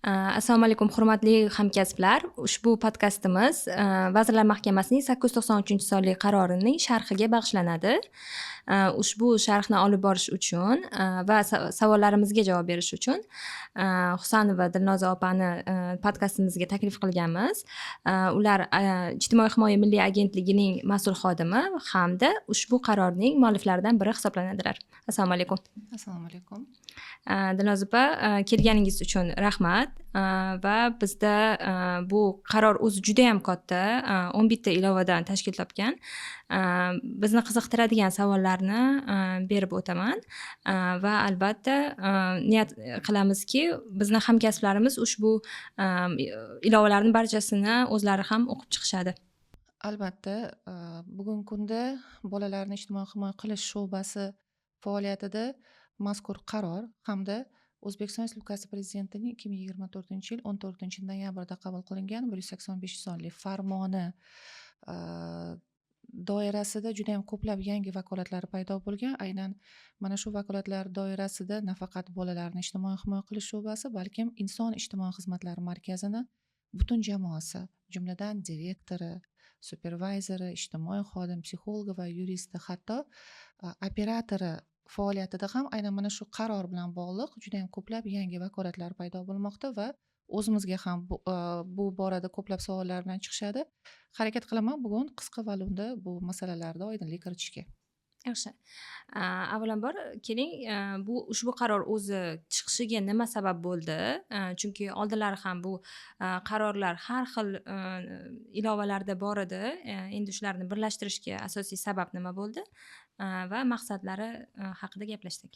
Assalomu alaykum, hurmatli hamkasblar. Ushbu podkastimiz Vazirlar Mahkamasining 893-sonli qarorining sharhiga bag'ishlanadi. Ushbu sharhni olib borish uchun va savollarimizga javob berish uchun Husanova Dilnoza opani podkastimizga taklif qilganmiz. Ular Ijtimoiy himoya milliy agentligining mas'ul xodimi hamda ushbu qarorning mualliflaridan biri hisoblanadilar. Assalomu alaykum. Assalomu alaykum. Dilnoza opa, kelganingiz uchun rahmat. Va bizda bu qaror o'zi judayam katta, 11 ta ilovadan tashkil topgan. Bizni qiziqtiradigan savollarni berib o'taman va albatta niyat qilamizki, bizni hamkasblarimiz ushbu ilovalarni barchasini o'zlari ham o'qib chiqishadi. Albatta, bugungi kunda bolalarni ijtimoiy himoya qilish sho'basi faoliyatida mazkur qaror hamda O'zbekiston Respublikasi Prezidentining 2024-yil 14-noyabrda qabul qilingan 185-sonli farmoni doirasida judayam ko'plab yangi vakolatlar paydo bo'lgan. Aynan mana shu vakolatlar doirasida nafaqat bolalarni ijtimoiy himoya qilish sho'basi, balkim Inson ijtimoiy xizmatlar markazini butun jamoasi, jumladan, direktori, supervayzeri, ijtimoiy xodim, psixologi va yuristi, hatto operatori faoliyatida ham aynan mana shu qaror bilan bog'liq judayam ko'plab yangi vakolatlar paydo bo'lmoqda va o'zimizga ham bu borada ko'plab savollar bilan chiqishadi. Harakat qilaman bugun qisqa va lo'nda bu masalalarda oydinlik kiritishga. Yaxshi. Avvalambor, keling, bu ushbu qaror o'zi chiqishiga nima sabab bo'ldi? Chunki oldinlari ham bu qarorlar har xil ilovalarda bor edi. Endi shularni birlashtirishga asosiy sabab nima bo'ldi va maqsadlari haqida gaplashsak.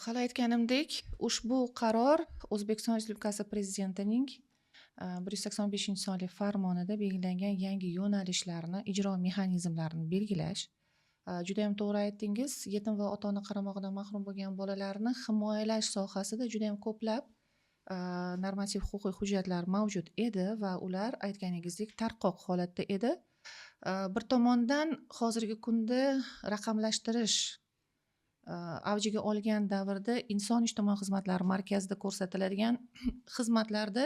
Hali aytganimdek, ushbu qaror O'zbekiston Respublikasi Prezidentining 185-sonli farmonida belgilangan yangi yo'nalishlarni ijro mexanizmlarini belgilash. Judayam to'g'ri aytdingiz, yetim va ota ona qaramog'idan mahrum bo'lgan bolalarni himoyalash sohasida judayam ko'plab normativ huquqiy hujjatlar mavjud edi va ular, aytganingizdek, tarqoq holatda edi. Bir tomondan, hozirgi kunda raqamlashtirish avjiga olgan davrda Inson ijtimoiy xizmatlar markazida ko'rsatiladigan xizmatlarda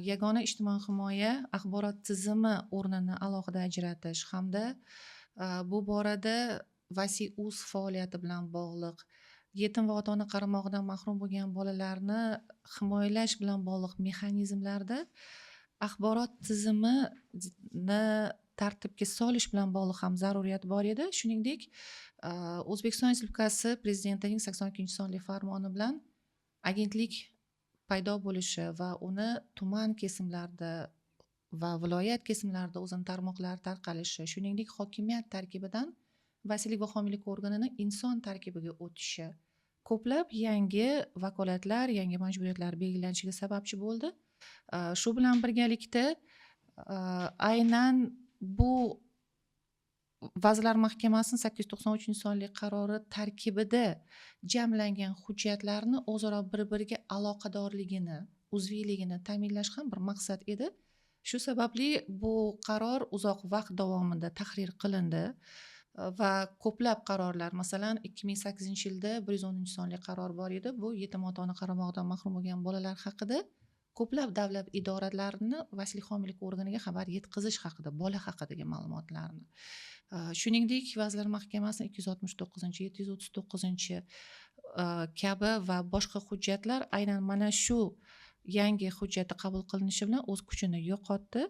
yagona ijtimoiy himoya axborot tizimi o'rnini alohida ajratish hamda bu borada Vasiy uz faoliyati bilan bog'liq, yetim va ota ona qaramog'idan mahrum bo'lgan bolalarni himoyalash bilan bog'liq mexanizmlarda axborot tizimini tartibga solish bilan bog'liq ham zaruriyat bor edi. Shuningdek, O'zbekiston Respublikasi Prezidentining 82-sonli farmoni bilan agentlik paydo bo'lishi va uni tuman kesimlarida va viloyat kesimlarida o'zini tarmoqlari tarqalishi, shuningdek, hokimiyat tarkibidan vasiylik va homiylik organini inson tarkibiga o'tishi ko'plab yangi vakolatlar, yangi majburiyatlar belgilanishiga sababchi bo'ldi. Shu bilan birgalikda, aynan bu Vazirlar Mahkamasining 893-sonli qarori tarkibida jamlangan hujjatlarni o'zaro bir biriga aloqadorligini, uzviyligini ta'minlash ham bir maqsad edi. Shu sababli bu qaror uzoq vaqt davomida tahrir qilindi va ko'plab qarorlar, masalan, 2008-yilda 110-sonli qaror bor edi. Bu yetim, ota ona qaramog'idan mahrum bo'lgan bolalar haqida ko'plab davlat idoralarini vasiylik homiylik organiga xabar yetkazish haqida, bola haqidagi ma'lumotlarni. Shuningdek, Vazirlar Mahkamasining 269-, 739- kabi va boshqa hujjatlar aynan mana shu yangi hujjatni qabul qilinishi bilan o'z kuchini yo'qotdi.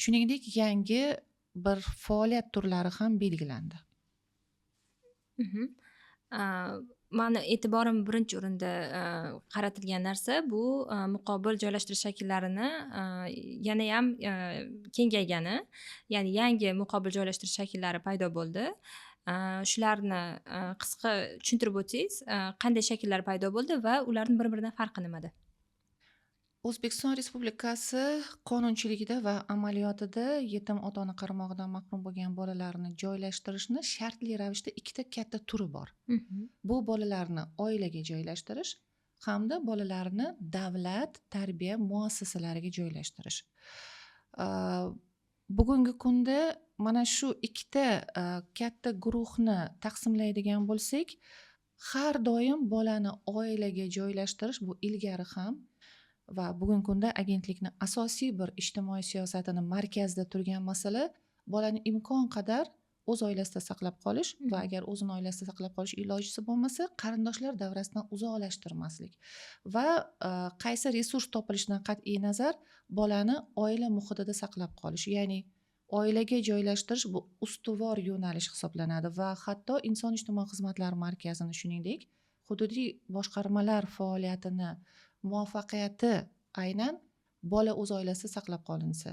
Shuningdek, yangi bir faoliyat turlari ham belgilandi. Mani e'tiborim birinchi o'rinda qaratilgan narsa bu muqobil joylashtirish shakllarini yanayam kengaygani, ya'ni yangi muqobil joylashtirish shakllari paydo bo'ldi. Shularni qisqa tushuntirib o'tsangiz, qanday shakllar paydo bo'ldi va ularni bir biridan farqi nimada? O'zbekiston Respublikasi qonunchiligida va amaliyotida yetim, ota ona qaramog'idan mahrum bo'lgan bolalarni joylashtirishni shartli ravishda ikkita katta turi bor. Bu bolalarni oilaga joylashtirish hamda bolalarni davlat tarbiya muassasalariga joylashtirish. Bugungi kunda mana shu ikkita katta guruhni taqsimlaydigan bo'lsak, Har doim bolani oilaga joylashtirish bu ilgari ham va bugungi kunda agentlikni asosiy bir ijtimoiy siyosatini markazida turgan masala bolani imkon qadar o'z oilasida saqlab qolish va agar o'zini oilasida saqlab qolish ilojisi bo'lmasa, qarindoshlar davrasidan uzoqlashtirmaslik va qaysi resurs topilishidan qat'iy nazar bolani oila muhitida saqlab qolish, ya'ni oilaga joylashtirish bu ustuvor yo'nalish hisoblanadi va hatto inson ijtimoiy xizmatlar markazini, shuningdek hududiy boshqarmalar faoliyatini muvaffaqiyati aynan bola o'z oilasida saqlab qolinsa,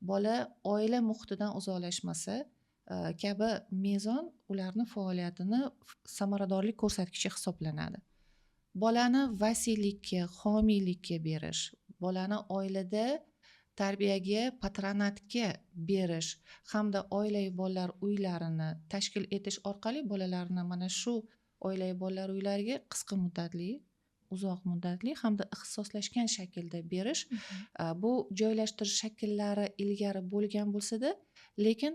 bola oila muhitidan uzoqlashmasa kabi mezon ularni faoliyatini samaradorlik ko'rsatkichi hisoblanadi. Bolani vasiylikka, homiylikka berish, bolani oilada tarbiyaga, patronatga berish hamda oilaviy bolalar uylarini tashkil etish orqali bolalarni mana shu oilaviy bolalar uylariga qisqa muddatli, uzoq muddatli hamda ixtisoslashgan shaklda berish, bu joylashtirish shakllari ilgari bo'lgan bo'lsa-da, lekin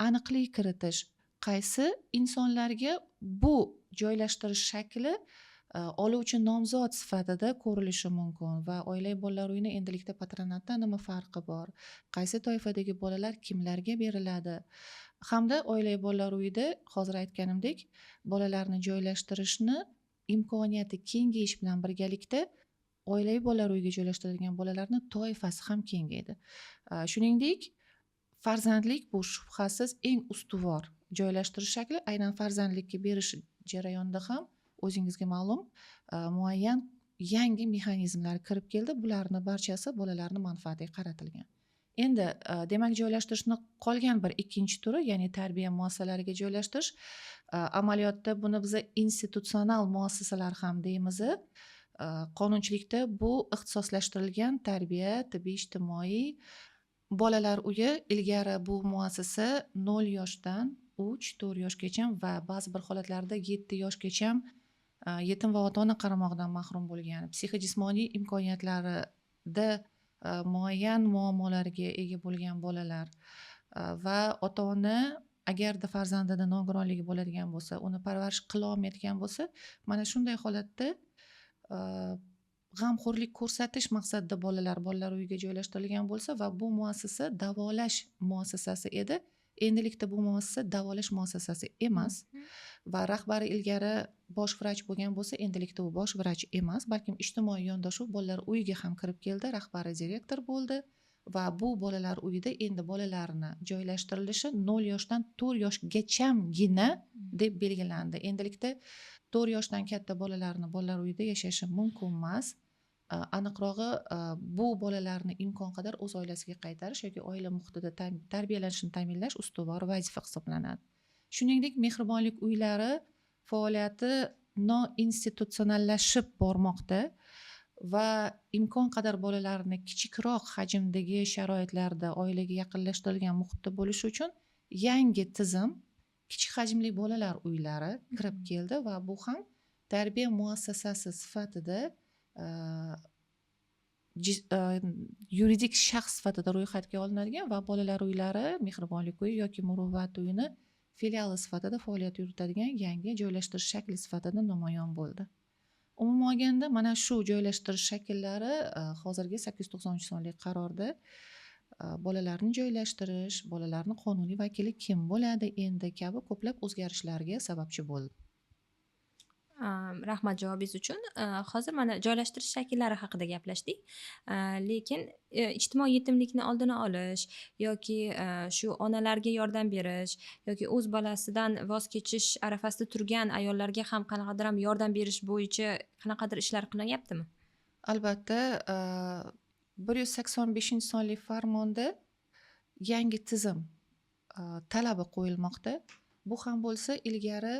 aniqlik kiritish, qaysi insonlarga bu joylashtirish shakli oluvchi nomzod sifatida ko'rilishi mumkin va oilaviy bolalar uyini endilikda patronatdan nima farqi bor, qaysi toifadagi bolalar kimlarga beriladi hamda oilaviy bolalar uyida hozir aytganimdek bolalarni joylashtirishni imkoniyati kengayish bilan birgalikda oilaviy bolalar uyiga joylashtirilgan bolalarni toifasi ham kengaydi. Shuningdek, farzandlik bu shubhasiz eng ustuvor joylashtirish shakli. Aynan farzandlikka berish jarayonida ham o'zingizga ma'lum muayyan yangi mexanizmlar kirib keldi. Bularni barchasi bolalarni manfaatiga qaratilgan. Endi demak, joylashtirishni qolgan bir ikkinchi turi, ya'ni tarbiya muassasalariga joylashtirish, amaliyotda buni biz institutsional muassasalar ham deymiz. Qonunchilikda bu ixtisoslashtirilgan tarbiya, tibbiy, ijtimoiy bolalar uyi. Ilgari bu muassasa 0 yoshdan 3-4 yoshgacha va ba'zi bir holatlarda 7 yoshgacha yetim va ota-ona qaramog'idan mahrum bo'lgan, psixojismoniy imkoniyatlarida muayyan muammolarga ega bo'lgan bolalar va ota-ona agarda farzandida nogironligi bo'ladigan bo'lsa, uni parvarish qila olmayotgan bo'lsa, mana shunday holatda g'amxo'rlik ko'rsatish maqsadida bolalar bolalar uyiga joylashtirilgan bo'lsa va bu muassasa davolash muassasasi edi. Endilikda bu muassasa davolash muassasasi emas va rahbari ilgari bosh vrach bo'lgan bo'lsa, endilikda u bosh vrach emas, balkim ijtimoiy yondashuv bolalar uyiga ham kirib keldi, rahbari direktor bo'ldi va bu bolalar uyida endi bolalarni joylashtirilishi 0 yoshdan 4 yoshgachamgina deb belgilandi. Endilikda 4 yoshdan katta bolalarni bolalar uyida yashashi mumkin emas. Aniqrog'i, bu bolalarni imkon qadar o'z oilasiga qaytarish yoki oila muhitida tarbiyalanishini ta'minlash ustuvor vazifa hisoblanadi. Shuningdek, mehribonlik uylari faoliyati noinstitutsionallashib bormoqda va imkon qadar bolalarni kichikroq hajmdagi sharoitlarda oilaga yaqinlashtirilgan muhitda bo'lishi uchun yangi tizim, kichik hajmli bolalar uylari kirib keldi va bu ham tarbiya muassasasi sifatida yuridik shaxs sifatida ro'yxatga olinadigan va bolalar uylari, mehribonlik uyi yoki muruvvat uyini filiali sifatida faoliyat yuritadigan yangi joylashtirish shakli sifatida namoyon bo'ldi. Umuman olganda, mana shu joylashtirish shakllari hozirgi 893 sonli qarorda bolalarni joylashtirish, bolalarni qonuniy vakili kim bo'ladi endi kabi ko'plab o'zgarishlarga sababchi bo'ldi. Rahmat javobingiz uchun. Hozir mana joylashtirish shakllari haqida gaplashdik. Lekin ijtimoiy yetimlikni oldini olish yoki shu onalarga yordam berish yoki o'z bolasidan voz kechish arafasida turgan ayollarga ham qanaqadir ham yordam berish bo'yicha qanaqadir ishlar qilinyaptimi? Albatta, 185-sonli farmonda yangi tizim talabi qo'yilmoqda. Bu ham bo'lsa ilgari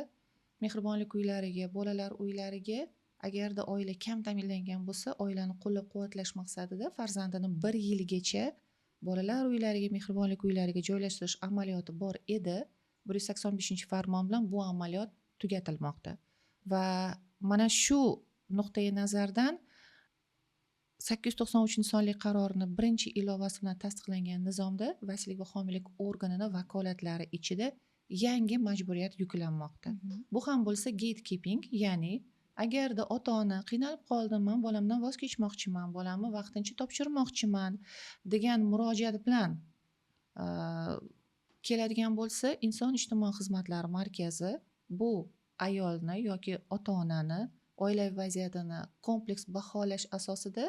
mehribonlik uylariga, bolalar uylariga agarda oila kam ta'minlangan bo'lsa, oilani qo'llab-quvvatlash maqsadida farzandini 1 yilgacha bolalar uylariga, mehribonlik uylariga joylashtirish amaliyoti bor edi. 185-farmon bilan bu amaliyot tugatilmoqda. Va mana shu nuqtai nazardan 893-sonli qarorni birinchi ilovasi bilan tasdiqlangan nizomda vasiylik va homiylik organini vakolatlari ichida yangi majburiyat yuklanmoqda. Bu ham bo'lsa gatekeeping, ya'ni agarda ota ona qiynalib qoldim, man bolamdan voz kechmoqchiman, bolamni vaqtincha topshirmoqchiman degan murojaat bilan keladigan bo'lsa, inson ijtimoiy xizmatlar markazi bu ayolni yoki ota onani oilaviy vaziyatini kompleks baholash asosida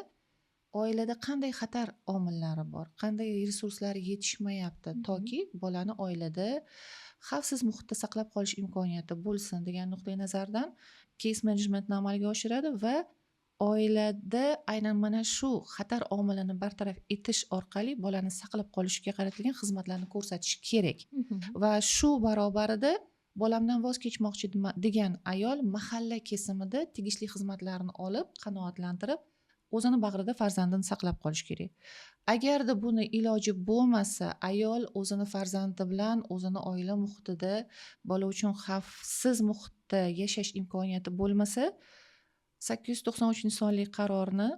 oilada qanday xatar omillari bor, qanday resurslar yetishmayapti, toki bolani oilada xavfsiz muhitda saqlab qolish imkoniyati bo'lsin degan nuqtai nazardan case managementni amalga oshiradi va oilada aynan mana shu xatar omilini bartaraf etish orqali bolani saqlab qolishga qaratilgan xizmatlarni ko'rsatish kerak. Va shu barobarida bolamdan voz kechmoqchi degan ayol mahalla kesimida tegishli xizmatlarni olib, qanoatlantirib, o'zini bag'rida farzandini saqlab qolish kerak. Agarda buni iloji bo'lmasa, ayol o'zini farzandi bilan o'zini oila muhitida bola uchun xavfsiz muhitda yashash imkoniyati bo'lmasa, 893 sonli qarorni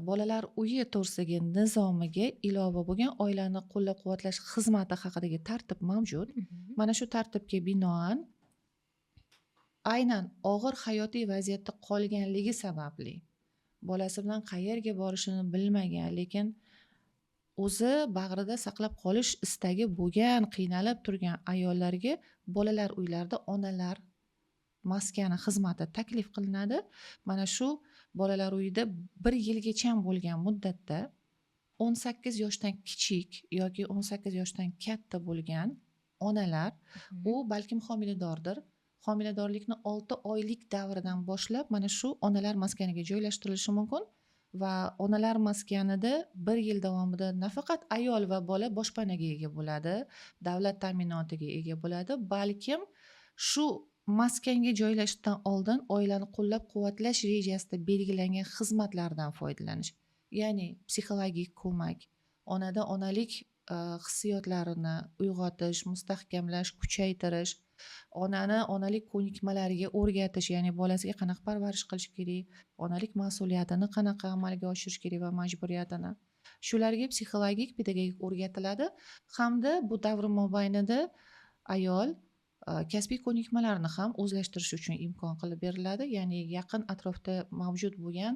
bolalar uyi to'g'risidagi nizomiga ilova bo'lgan oilani qo'llab-quvvatlash xizmati haqidagi tartib mavjud. Mana shu tartibga binoan aynan og'ir hayotiy vaziyatda qolganligi sababli bolasi bilan qayerga borishini bilmagan, lekin o'zi bag'rida saqlab qolish istagi bo'lgan, qiynalib turgan ayollarga bolalar uylarida onalar maskani xizmati taklif qilinadi. Mana shu bolalar uyida 1 yilgacha bo'lgan muddatda 18 yoshdan kichik yoki 18 yoshdan katta bo'lgan onalar, u balkim homiladordir, homiladorlikni 6 oylik davridan boshlab mana shu onalar maskaniga joylashtirilishi mumkin va onalar maskanida 1 yil davomida nafaqat ayol va bola boshpanaga ega bo'ladi, davlat ta'minotiga ega bo'ladi, balkim shu maskanga joylashishdan oldin oilani qo'llab-quvvatlash rejasida belgilangan xizmatlardan foydalanish, ya'ni psixologik ko'mak, onada onalik hissiyotlarini uyg'otish, mustahkamlash, kuchaytirish, onani onalik ko'nikmalariga o'rgatish, ya'ni bolasiga qanaqa parvarish qilish kerak, onalik mas'uliyatini qanaqa amalga oshirish kerak va majburiyatini, shularga psixologik, pedagogik o'rgatiladi hamda bu davr mobaynida ayol kasbiy ko'nikmalarni ham o'zlashtirish uchun imkon qilib beriladi, ya'ni yaqin atrofda mavjud bo'lgan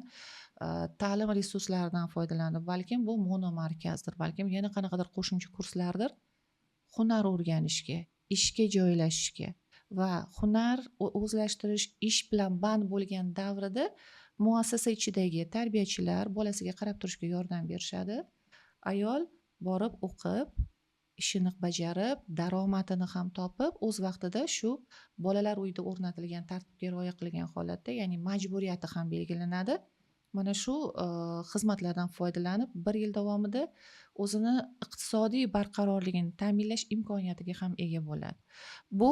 ta'lim resurslaridan foydalanib, balkim bu monomarkazdir, balkim yana qanaqadir qo'shimcha kurslardir, hunar o'rganishga, ishga joylashishga va hunar o'zlashtirish, ish bilan band bo'lgan davrida muassasa ichidagi tarbiyachilar bolasiga qarab turishga yordam berishadi. Ayol borib o'qib, ishini bajarib, daromadini ham topib, o'z vaqtida shu bolalar uyida o'rnatilgan tartibga rioya qilgan holatda, ya'ni majburiyati ham belgilanadi. Mana shu xizmatlardan foydalanib, 1 yil davomida o'zini iqtisodiy barqarorligini ta'minlash imkoniyatiga ham ega bo'ladi. Bu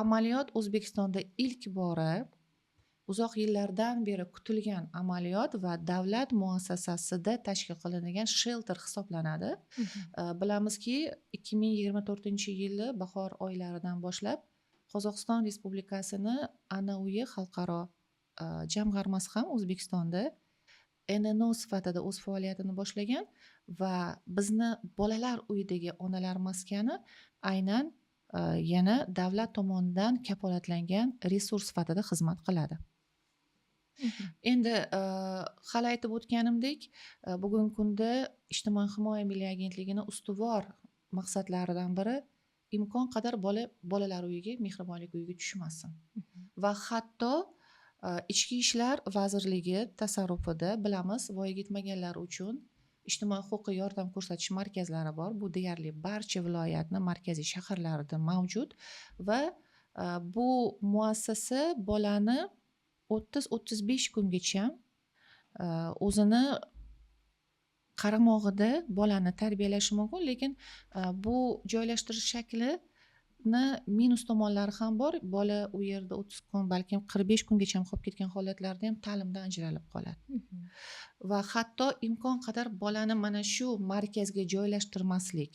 amaliyot O'zbekistonda ilk bora uzoq yillardan beri kutilgan amaliyot va davlat muassasasida tashkil qilingan shelter hisoblanadi. Bilamizki, 2024-yili bahor oylaridan boshlab Qozog'iston Respublikasini Ana uyi xalqaro jamg'armasi ham O'zbekistonda NNO sifatida o'z faoliyatini boshlagan va bizni bolalar uyidagi onalar maskani aynan yana davlat tomonidan kafolatlangan resurs sifatida xizmat qiladi. Endi hali aytib o'tganimdek, bugungi kunda Ijtimoiy himoya milliy agentligini ustuvor maqsadlaridan biri imkon qadar bola bolalar uyiga, mehribonlik uyiga tushmasin. Va hatto Ichki ishlar vazirligi tasarrufida bilamiz, voyaga yetmaganlar uchun ijtimoiy huquqiy yordam ko'rsatish markazlari bor. Bu deyarli barcha viloyatni markaziy shaharlarida mavjud va bu muassasa bolani 30-35 kungacha o'zini qaramog'ida bolani tarbiyalashi mumkin, lekin bu joylashtirish shaklini minus tomonlari ham bor. Bola u yerda 30 kun, balkim 45 kungacha ham qolib ketgan holatlarda ham ta'limdan ajralib qoladi. Va hatto imkon qadar bolani mana shu markazga joylashtirmaslik.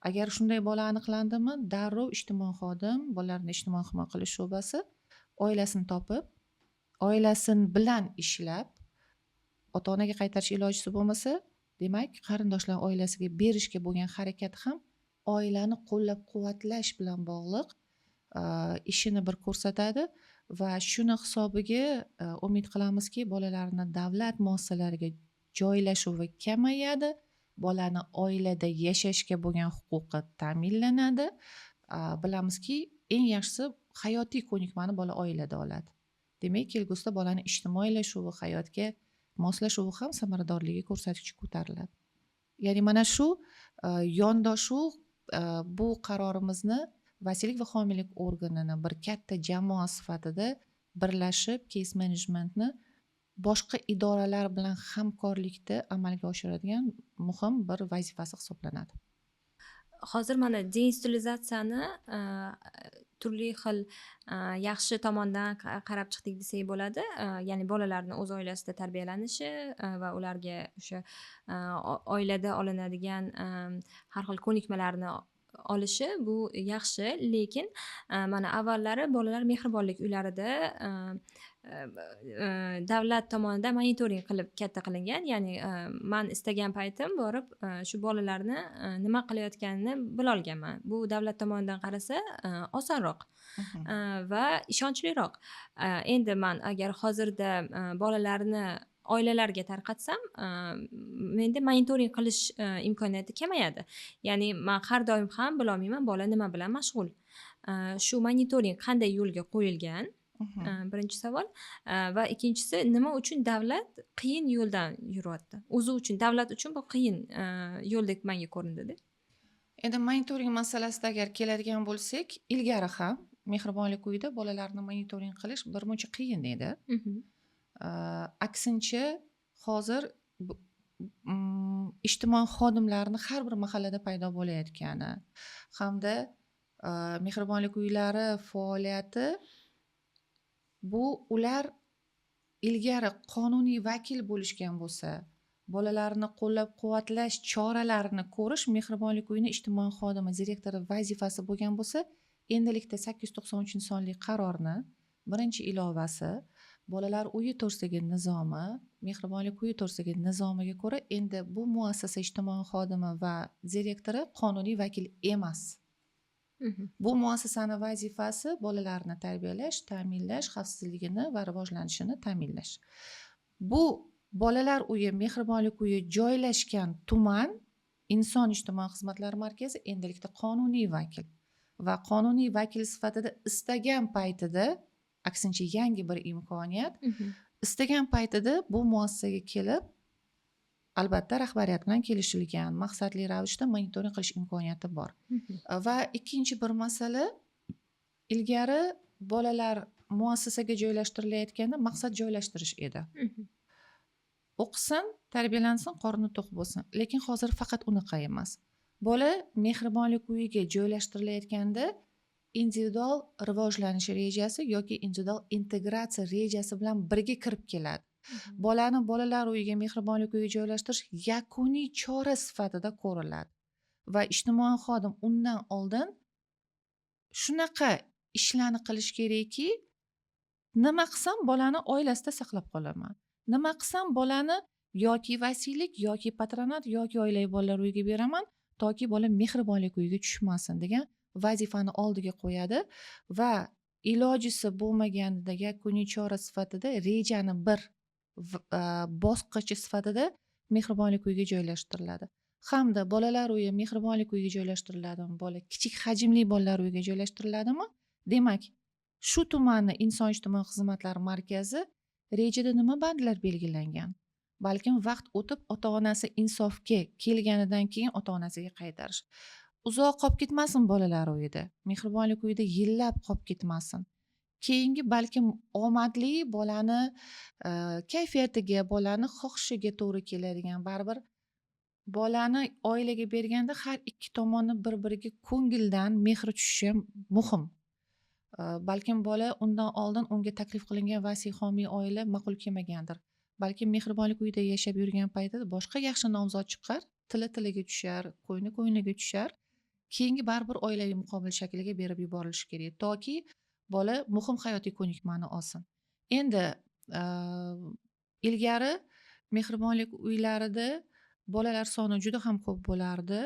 Agar shunday bola aniqlandimi, darrov ijtimoiy xodim, bolalarni ijtimoiy himoya qilish sho'basi oilasini topib, oilasi bilan ishlab, ota-onaga qaytarish ilojisi bo'lmasa, demak, qarindoshlar oilasiga berishga bo'lgan harakat ham oilani qo'llab quvvatlash bilan bog'liq ishini bir ko'rsatadi va shuni hisobiga umid qilamizki, bolalarni davlat muassasalariga joylashuvi kamayadi, bolani oilada yashashga bo'lgan huquqi ta'minlanadi. Bilamizki, eng yaxshisi hayotiy ko'nikmani bola oilada oladi. Demak, kelgusida bolani ijtimoiylashuvi, hayotga moslashuvi ham samaradorligi ko'rsatkichi ko'tariladi. Ya'ni mana shu yondashuv bu qarorimizni vasiylik va homiylik organini bir katta jamoa sifatida birlashib case managementni boshqa idoralar bilan hamkorlikda amalga oshiradigan muhim bir vazifasi hisoblanadi. Hozir mana deinstitutsializatsiyani turli xil yaxshi tomondan qarab chiqdik desak bo'ladi. Ya'ni bolalarni o'z oilasida tarbiyalanishi va ularga o'sha oilada olinadigan har xil ko'nikmalarni olishi, bu yaxshi. Lekin mana avvallari bolalar mehribonlik uylarida davlat tomonidan monitoring qilib katta qilingan. Ya'ni man istagan paytim borib shu bolalarni nima qilayotganini bilolganman. Bu davlat tomonidan qarasa osonroq va ishonchliroq. Endi man agar hozirda bolalarni oilalarga tarqatsam, menda monitoring qilish imkoniyati kamayadi. Ya'ni man har doim ham bilolmayman bola nima bilan mashg'ul. Shu monitoring qanday yo'lga qo'yilgan? Birinchi savol. Va ikkinchisi, nima uchun davlat qiyin yo'ldan yuryapti? O'zi uchun, davlat uchun bu qiyin yo'ldek menga ko'rindida. Endi monitoring masalasida agar keladigan bo'lsak, ilgari ham mehribonlik uyida bolalarni monitoring qilish birmuncha qiyin edi. Aksincha, hozir ijtimoiy xodimlarni har bir mahallada paydo bo'layotgani hamda mehribonlik uylari faoliyati, bu ular ilgari qonuniy vakil bo'lishgan bo'lsa, bolalarni qo'llab quvvatlash choralarini ko'rish mehribonlik uyini ijtimoiy xodimi direktori vazifasi bo'lgan bo'lsa, endilikda 893-sonli qarorni birinchi ilovasi, bolalar uyi to'g'risidagi nizomi, mehribonlik uyi to'g'risidagi nizomiga ko'ra endi bu muassasa ijtimoiy xodimi va direktori qonuniy vakil emas. Bu muassasani vazifasi bolalarni tarbiyalash, ta'minlash, xavfsizligini va rivojlanishini ta'minlash. Bu bolalar uyi, mehribonlik uyi joylashgan tuman inson ijtimoiy xizmatlar markazi endilikda qonuniy vakil va qonuniy vakil sifatida istagan paytida, aksincha yangi bir imkoniyat, istagan paytida bu muassasaga kelib, albatta rahbariyat bilan kelishilgan maqsadli ravishda monitoring qilish imkoniyati bor. Va ikkinchi bir masala, ilgari bolalar muassasaga joylashtirilayotganda maqsad joylashtirish edi. O'qisin, tarbiyalansin, qorni to'q bo'lsin. Lekin hozir faqat unaqa emas. Bola mehribonlik uyiga joylashtirilayotganda individual rivojlanish rejasi yoki individual integratsiya rejasi bilan birga kirib keladi. Bolani bolalar uyiga, mehribonlik uyiga joylashtirish yakuniy chora sifatida ko'riladi va ijtimoiy xodim undan oldin shunaqa ishlarni qilish kerakki, nima qilsam bolani oilasida saqlab qolaman, nima qilsam bolani yoki vasiylik, yoki patronat, yoki oilaviy bolalar uyiga beraman, toki bola mehribonlik uyiga tushmasin degan vazifani oldiga qo'yadi va ilojisi bo'lmaganida yakuniy chora sifatida rejani bir bosqichi sifatida mehribonlik uyiga joylashtiriladi. Hamda bolalar uyi, mehribonlik uyiga joylashtiriladimi bola, kichik hajmli bolalar uyiga joylashtiriladimi, demak, shu tumanni inson ijtimoiy xizmatlar markazi rejada nima bandlar belgilangan, balkim vaqt o'tib ota onasi insofga kelganidan keyin ota onasiga qaytarish, uzoq qolib ketmasin bolalar uyida, mehribonlik uyida yillab qolib ketmasin, keyingi balkim omadli bolani kayfiyatiga, bolani xohishiga to'g'ri keladigan, baribir bolani oilaga berganda har ikki tomonni bir biriga ko'ngildan mehri tushishi ham muhim. Balkim bola undan oldin unga taklif qilingan vasiy homiy oila ma'qul kelmagandir, balkim mehribonlik uyida yashab yurgan paytida boshqa yaxshi nomzod chiqar, tili tiliga tushar, ko'ngli ko'ngliga tushar, keyingi baribir oilaviy muqobil shakliga berib yuborilishi kerak, toki bola muhim hayotiy ko'nikmani olsin. Endi ilgari mehribonlik uylarida Bolalar soni juda ham ko'p bo'lardi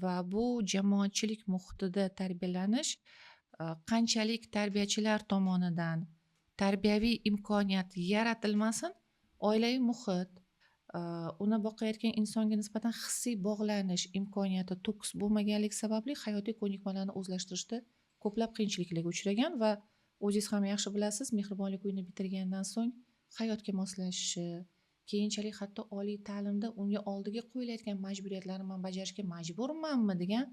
va bu jamoatchilik muhitida tarbiyalanish qanchalik tarbiyachilar tomonidan tarbiyaviy imkoniyat yaratilmasin, oilaviy muhit, uni boqayotgan insonga nisbatan hissiy bog'lanish imkoniyati to'kis bo'lmaganligi sababli hayotiy ko'nikmalarni o'zlashtirishda ko'plab qiyinchiliklarga uchragan va o'zingiz ham yaxshi bilasiz, mehribonlik uyini bitirgandan so'ng hayotga moslashishi, keyinchalik hatto oliy ta'limda unga oldiga qo'yilayotgan majburiyatlarni man bajarishga majburmanmi degan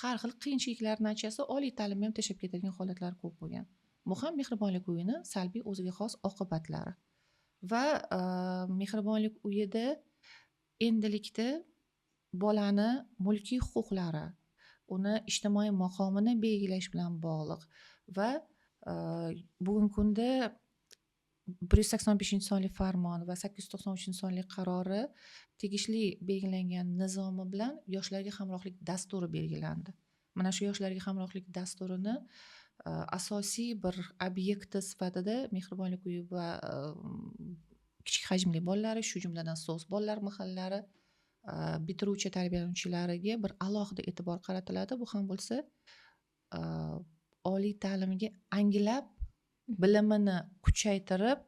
har xil qiyinchiliklar natijasida oliy ta'limni ham tashlab ketadigan holatlar ko'p bo'lgan. Bu ham mehribonlik uyini salbiy o'ziga xos oqibatlari. Va mehribonlik uyida endilikda bolani mulkiy huquqlari, uni ijtimoiy maqomini belgilash bilan bog'liq va bugungi kunda 185-sonli farmon va 893-sonli qarori tegishli belgilangan nizomi bilan yoshlarga hamrohlik dasturi belgilandi. Mana shu yoshlarga hamrohlik dasturini asosiy bir obyekti sifatida mehribonlik uyi va kichik hajmli bolalari, shu jumladan SOS bolalar mahallalari bitiruvchi tarbiyalanuvchilariga bir alohida e'tibor qaratiladi. Bu ham bo'lsa oliy ta'limga anglab, bilimini kuchaytirib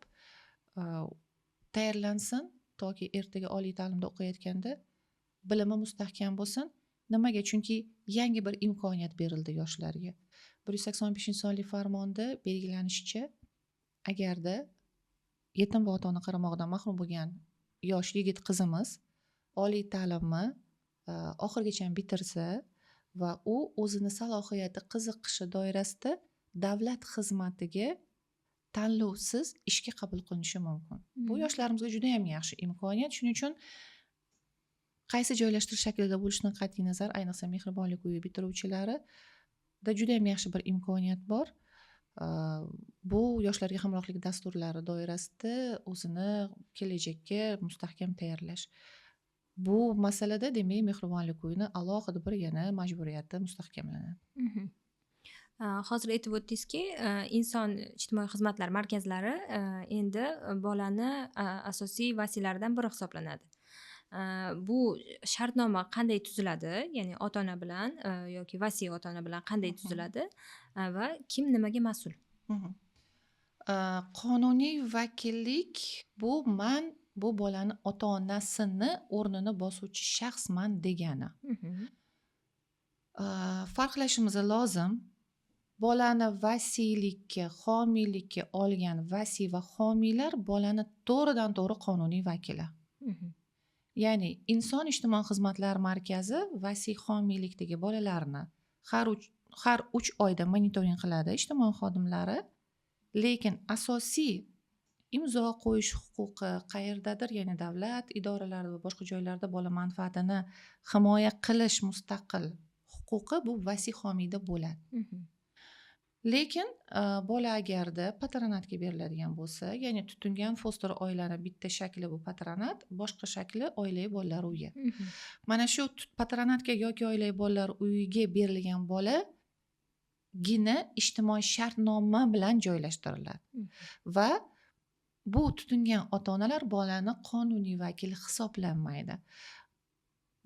tayyorlansin, toki ertaga oliy ta'limda o'qiyotganda bilimi mustahkam bo'lsin. Nimaga? Chunki yangi bir imkoniyat berildi yoshlarga. 185-sonli farmonda belgilanishicha, agarda yetim va ota-ona qaramog'idan mahrum bo'lgan yosh yigit qizimiz oliy ta'limni oxirigacha bitirsa va u o'zini salohiyati, qiziqishi doirasida davlat xizmatiga tanlovsiz ishga qabul qilinishi mumkin. Bu yoshlarimizga juda ham yaxshi imkoniyat. Shuning uchun qaysi joylashtirish shaklida bo'lishidan qat'iy nazar, ayniqsa mehribonlik uyi bitiruvchilarida juda ham yaxshi bir imkoniyat bor. Bu yoshlarga hamrohlik dasturlari doirasida o'zini kelajakka mustahkam tayyorlash. Bu masalada demak mehribonlik uyini alohida bir yana majburiyati mustahkamlanadi. Hozir aytib o'tdingizki, inson ijtimoiy xizmatlar markazlari endi bolani asosiy vasiylaridan biri hisoblanadi. Bu shartnoma qanday tuziladi? Ya'ni ota-ona bilan yoki vasiy ota-ona bilan qanday tuziladi va kim nimaga mas'ul? Qonuniy vakillik bu man bu bolani ota-onasini o'rnini bosuvchi shaxsman degani. Farqlashimiz lozim. Bolani vasiylikka, homiylikka olgan vasiy va homiylar bolani to'g'ridan to'g'ri qonuniy vakili. Ya'ni inson ijtimoiy xizmatlar markazi vasiy homiylikdagi bolalarni har 3 oyda monitoring qiladi ijtimoiy xodimlari, lekin asosiy imzo qo'yish huquqi qayerdadir, ya'ni davlat idoralarida va boshqa joylarda bola manfaatini himoya qilish mustaqil huquqi bu vasiy homiyda bo'ladi. Lekin bola agarda patronatga beriladigan bo'lsa, ya'ni tutingan foster oilani bitta shakli bu patronat, boshqa shakli oilaviy bolalar uyi. Mana shu patronatga yoki oilaviy bolalar uyiga berilgan bolagina ijtimoiy shartnoma bilan joylashtiriladi. Va bu tutingan ota-onalar bolani qonuniy vakili hisoblanmaydi.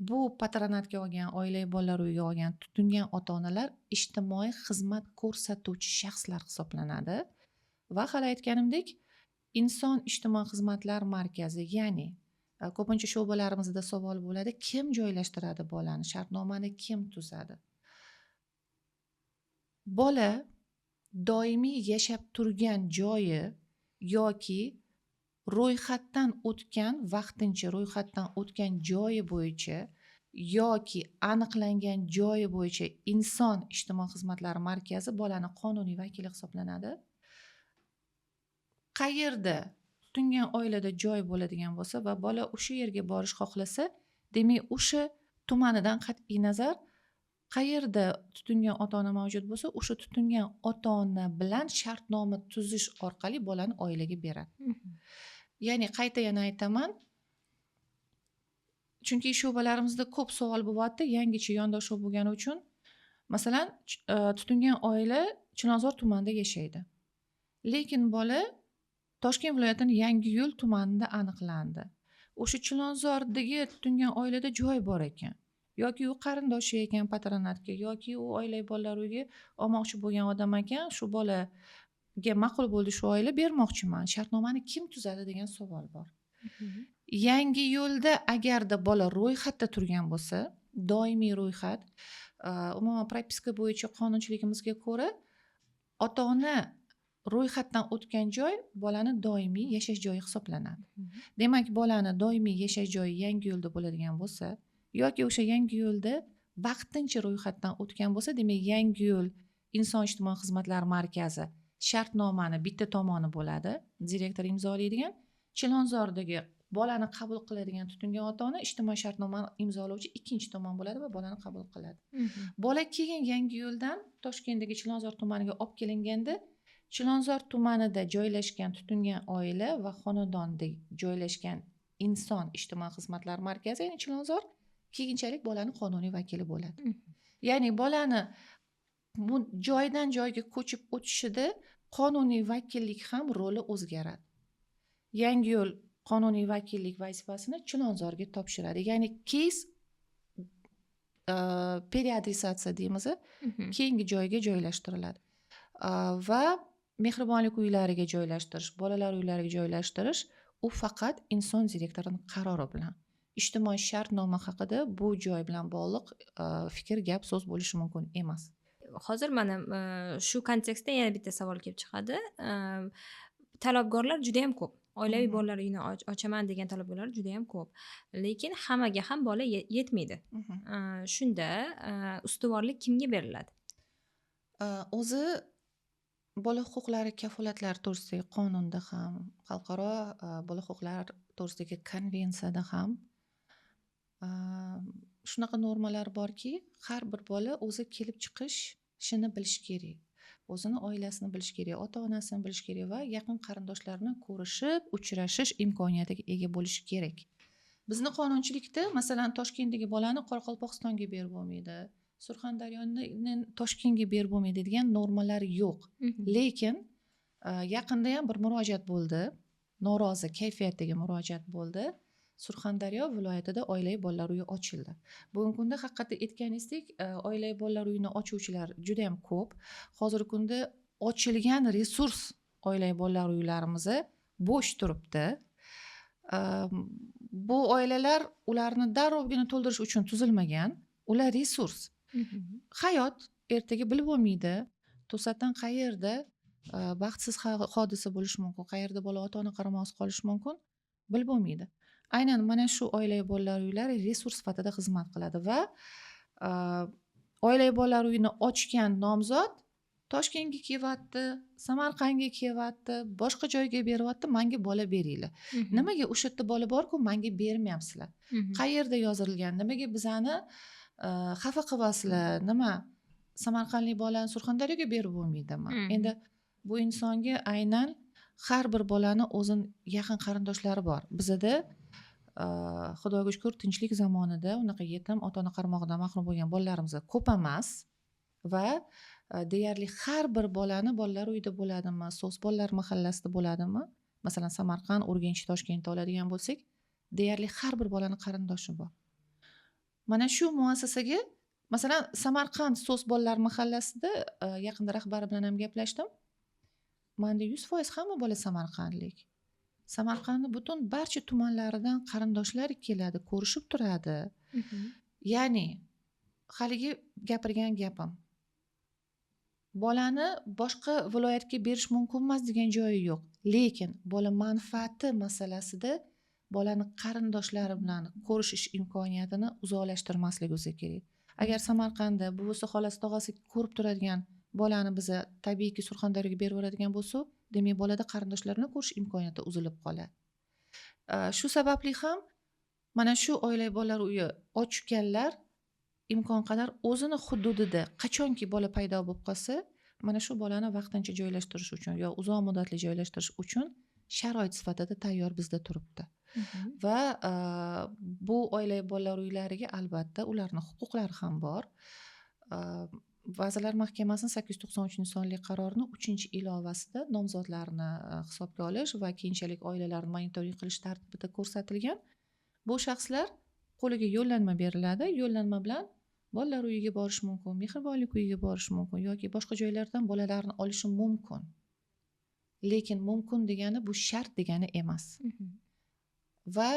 Bu patronatga olgan, oilaviy bolalar uyiga olgan tutingan ota-onalar ijtimoiy xizmat ko'rsatuvchi shaxslar hisoblanadi. Va hali aytganimdek, inson ijtimoiy xizmatlar markazi, ya'ni ko'pincha sho'balarimizda savol bo'ladi, kim joylashtiradi bolani, shartnomani kim tuzadi? Bola doimiy yashab turgan joyi yoki ro'yxatdan o'tgan, vaqtincha ro'yxatdan o'tgan joyi bo'yicha yoki aniqlangan joyi bo'yicha inson ijtimoiy xizmatlar markazi bolani qonuniy vakili hisoblanadi. Qayerda tutingan oilada joy bo'ladigan bo'lsa va bola o'sha yerga borish xohlasa, demak o'sha tumanidan qat'iy nazar qayerda tutingan ota-ona mavjud bo'lsa, o'sha tutingan ota-ona bilan shartnoma tuzish orqali bolani oilaga beradi. Ya'ni qayta yana aytaman, chunki sho'balarimizda ko'p savol bo'lyapti, yangicha yondashuv bo'lgani uchun. Masalan, tutingan oila Chilonzor tumanida yashaydi. Lekin bola Toshkent viloyatining Yangiyo'l tumanida aniqlandi. O'sha Chilonzordagi tutingan oilada joy bor ekan, yoki u qarindoshi ekan patronatga, yoki u oilaviy bolalar uyiga olmoqchi bo'lgan odam ekan, shu bolaga ma'qul bo'ldi shu oila, bermoqchiman. Shartnomani kim tuzadi degan savol bor. Yangi yo'lda agarda bola ro'yxatda turgan bo'lsa, doimiy ro'yxat, umuman propiska bo'yicha qonunchiligimizga ko'ra ota ona ro'yxatdan o'tgan joy bolani doimiy yashash joyi hisoblanadi. Demak, bolani doimiy yashash joyi Yangi yo'lda bo'ladigan bo'lsa yoki o'sha Yangi yo'lda vaqtincha ro'yxatdan o'tgan bo'lsa, demak, Yangi yo'l inson ijtimoiy xizmatlar markazi shartnomani bitta tomoni bo'ladi, direktor imzolaydigan. Chilonzordagi bolani qabul qiladigan tutingan ota ona ijtimoiy shartnomani imzolovchi ikkinchi tomon bo'ladi va bolani qabul qiladi. Bola keyin Yangi yo'ldan Toshkentdagi Chilonzor tumaniga olib kelinganda, Chilonzor tumanida joylashgan tutingan oila va xonadonda joylashgan inson ijtimoiy xizmatlar markazi, ya'ni Chilonzor, keyinchalik bolani qonuniy vakili bo'ladi. Ya'ni bolani joydan joyga ko'chib o'tishida qonuniy vakillik ham roli o'zgaradi. Yangi yo'l qonuniy vakillik vazifasini Chilonzorga topshiradi. Ya'ni keys переадресация deymiz, keyingi joyga joylashtiriladi. Va mehribonlik uylariga joylashtirish, bolalar uylariga joylashtirish u faqat inson direktorini qarori bilan. Ijtimoiy shartnoma haqida bu joy bilan bog'liq fikr, gap, so'z bo'lishi mumkin emas. Hozir mana shu kontekstda yana bitta savol kelib chiqadi. Talabgorlar juda ham ko'p. Oilaviy bolalar uyini ochaman degan talabgorlar juda ham ko'p. Lekin hammaga ham bola yetmaydi. Shunda ustuvorlik kimga beriladi? O'zi bola huquqlari kafolatlari to'g'risidagi qonunda ham, xalqaro bola huquqlari to'g'risidagi konvensiyada ham shunaqa normalar borki, har bir bola o'zi kelib chiqishini bilishi kerak. O'zini oilasini bilishi kerak, ota-onasini bilishi kerak va yaqin qarindoshlarini ko'rishib, uchrashish imkoniyatiga ega bo'lishi kerak. Bizni qonunchilikda, masalan, Toshkentdagi bolani Qoraqalpog'istonga berib bo'lmaydi, Surxondaryoni Toshkentga berib bo'lmaydi degan normalar yo'q. Lekin yaqinda ham bir murojaat bo'ldi, norozi kayfiyatdagi murojaat bo'ldi. Surxondaryo viloyatida oilaviy bolalar uyi ochildi. Bugungi kunda haqiqatda aytganingizdek, oilaviy bolalar uyini ochuvchilar juda ham ko'p. Hozirgi kunda ochilgan resurs oilaviy bolalar uylarimiz bo'sh turibdi. Bu oilalar ularni darrovgina to'ldirish uchun tuzilmagan, ular resurs. Hayot ertaga bilib bo'lmaydi. To'satdan qayerda baxtsiz hodisa bo'lishi mumkin, qayerda bola ota-ona qaramog'isiz qolishi mumkin, bilib bo'lmaydi. Aynan mana shu oilaviy bolalar uylari resurs sifatida xizmat qiladi va oilaviy bolalar uyini ochgan nomzod Toshkentga kelyapti, Samarqandga kelyapti, boshqa joyga beryapti, menga bola beringlar. Nimaga o'sha yerda bola bor-ku, menga bermayapsizlar? Qayerda yozilgan? Nimaga bizani xafa qilyapsizlar? Nima, samarqandlik bolani Surxondaryoga berib bo'lmaydimi? Endi bu insonga aynan har bir bolani o'zini yaqin qarindoshlari bor. Bizada Xudoga shukur, tinchlik zamonida unaqa yetim, ota-ona qaramog'idan mahrum bo'lgan bolalarimiz ko'p emas va deyarli har bir bolani bolalar uyida bo'ladimi, SOS bolalar mahallasida bo'ladimi? Masalan, Samarqand, Urganch, Toshkentda oladigan bo'lsak, deyarli har bir bolani qarindoshi bor. Mana shu muassasaga, masalan, Samarqand SOS bolalar mahallasida yaqinda rahbari bilan ham gaplashdim. Menda 100% hamma bola samarqandlik. Samarqandni butun barcha tumanlaridan qarindoshlar keladi, ko'rishib turadi. Ya'ni haligi gapirgan gapim. Bolani boshqa viloyatga berish mumkin emas degan joyi yo'q. Lekin bola manfaati masalasida bolani qarindoshlari bilan ko'rishish imkoniyatini uzoqlashtirmasligimiz kerak. Agar Samarqandda buvisi, xolasi, tog'asi ko'rib turadigan bolani biza tabiiyki Surxondaryoga berib yuboradigan bo'lsak, demak bolada qarindoshlar bilan ko'rish imkoniyati uzilib qoladi. Shu sababli ham mana shu oilaviy bolalar uyi ochganlar imkon qadar o'zini hududida qachonki bola paydo bo'lib qolsa, mana shu bolani vaqtincha joylashtirish uchun yo uzoq muddatli joylashtirish uchun sharoit sifatida tayyor bizda turibdi. Va bu oilaviy bolalar uylariga albatta ularning huquqlari ham bor. Vazirlar Mahkamasining 893 sonli qarorining 3-ilovasida nomzodlarni hisobga olish va keyinchalik oilalarni monitoring qilish tartibida ko'rsatilgan. Bu shaxslar qo'liga yo'llanma beriladi. Yo'llanma bilan bolalar uyiga borish mumkin, mehribonlik uyiga borish mumkin yoki boshqa joylardan bolalarni olishi mumkin. Lekin mumkin degani bu shart degani emas. Va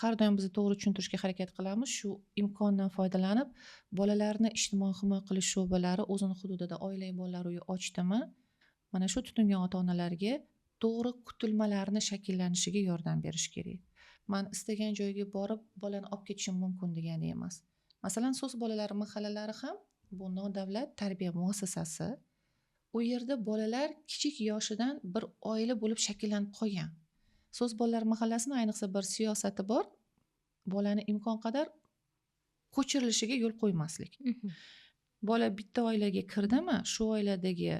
har doim biz to'g'ri tushuntirishga harakat qilamiz. Shu imkondan foydalanib, bolalarni ijtimoiy himoya qilish sho'balari o'zini hududida oilaviy bolalar uyi ochdimi, mana shu tutingan ota-onalarga to'g'ri kutilmalarni shakllanishiga yordam berish kerak. Man istagan joyga borib bolani olib ketishim mumkin degani emas. Masalan, SOS bolalar mahallalari ham bu nodavlat tarbiya muassasasi. U yerda bolalar kichik yoshidan bir oila bo'lib shakllanib qolgan. SOS bolalar mahallasini ayniqsa bir siyosati bor. Bolani imkon qadar ko'chirilishiga yo'l qo'ymaslik. Bola bitta oilaga kirdimi, shu oiladagi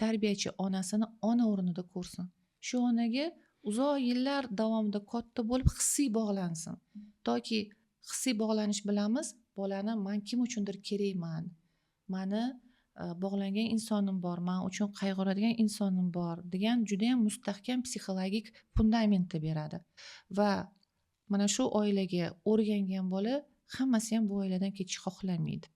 tarbiyachi onasini ona o'rnida ko'rsin. Shu onaga uzoq yillar davomida katta bo'lib hissiy bog'lansin. Toki hissiy bog'lanish bilamiz, bolani man kim uchundir kerakman, mani bog'langan insonim bor, man uchun qayg'uradigan insonim bor degan juda ham mustahkam psixologik fundamentni beradi. Va mana shu oilaga o'rgangan bola hammasi ham bu oiladan ketishni xohlamaydi.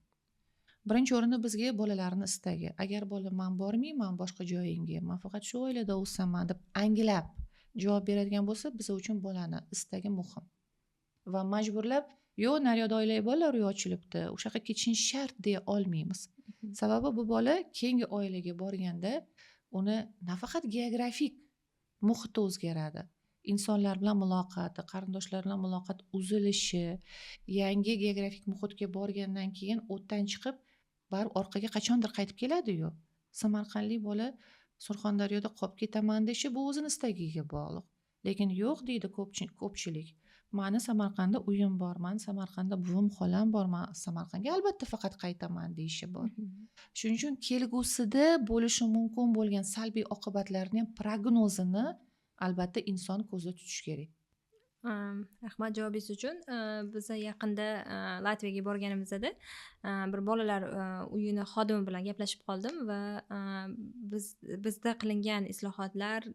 Birinchi o'rinda bizga bolalarning istagi. Agar bola man bormayman boshqa joyingga, man faqat shu oilada o'saman deb anglab javob beradigan bo'lsa, biz uchun bolani istagi muhim. Va majburlab, yo'q, naryoqda oilaviy bolalar uyi ochilibdi, o'sha yoqqa ketishing shart deya olmaymiz. Sababi bu bola keyingi oilaga borganda uni nafaqat geografik muhiti o'zgaradi, insonlar bilan muloqoti, qarindoshlar bilan muloqot uzilishi, yangi geografik muhitga borgandan keyin o'tdan chiqib baribir orqaga qachondir qaytib keladi-yu. Samarqandlik bola Surxondaryoda qolib ketaman deyishi bu o'zini istagiga bog'liq. Lekin yo'q deydi ko'pchilik. Mani Samarqandda uyim bor, mani Samarqandda buvim, xolam bor, man Samarqandga albatta faqat qaytaman deyishi bor. Shuning uchun kelgusida bo'lishi mumkin bo'lgan salbiy oqibatlarni ham prognozini albatta inson ko'zda tutishi kerak. Rahmat javobingiz uchun. Biz yaqinda Latviyaga borganimizda bir bolalar uyini xodimi bilan gaplashib qoldim va bizda qilingan islohotlar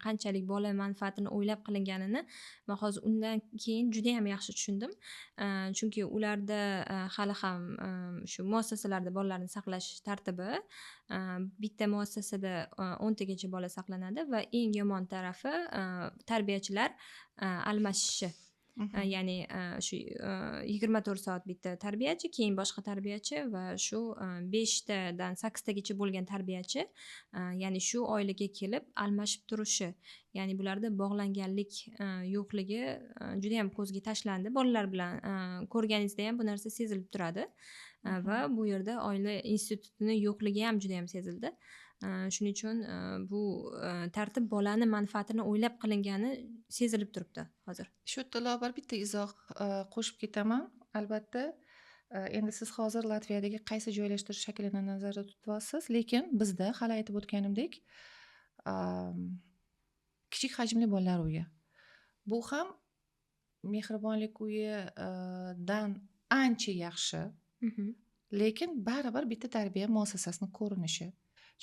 qanchalik bola manfaatini o'ylab qilinganini man hozir undan keyin juda ham yaxshi tushundim. Chunki ularda hali ham shu muassasalarda bolalarni saqlash tartibi, bitta muassasada 10 tagacha bola saqlanadi va eng yomon tarafi tarbiyachilar almashishi. Ya'ni shu 24 soat bitta tarbiyachi, keyin boshqa tarbiyachi va shu 5 tadan 8 tagacha bo'lgan tarbiyachi, ya'ni shu oilaga kelib almashib turishi, ya'ni bularda bog'langanlik yo'qligi juda ham ko'zga tashlandi. Bolalar bilan ko'rganingizda ham bu narsa sezilib turadi. Va bu yerda oila institutini yo'qligi ham juda ham sezildi. Shuning uchun bu tartib bolani manfaatini o'ylab qilingani sezilib turibdi hozir. Shu yerda lobar bitta izoh qo'shib ketaman. Albatta, endi siz hozir Latviyadagi qaysi joylashtirish shaklini nazarda tutyapsiz, lekin bizda hali aytib o'tganimdek, kichik hajmli bolalar uyi. Bu ham mehribonlik uyidan ancha yaxshi, lekin baribir bitta tarbiya muassasasining ko'rinishi.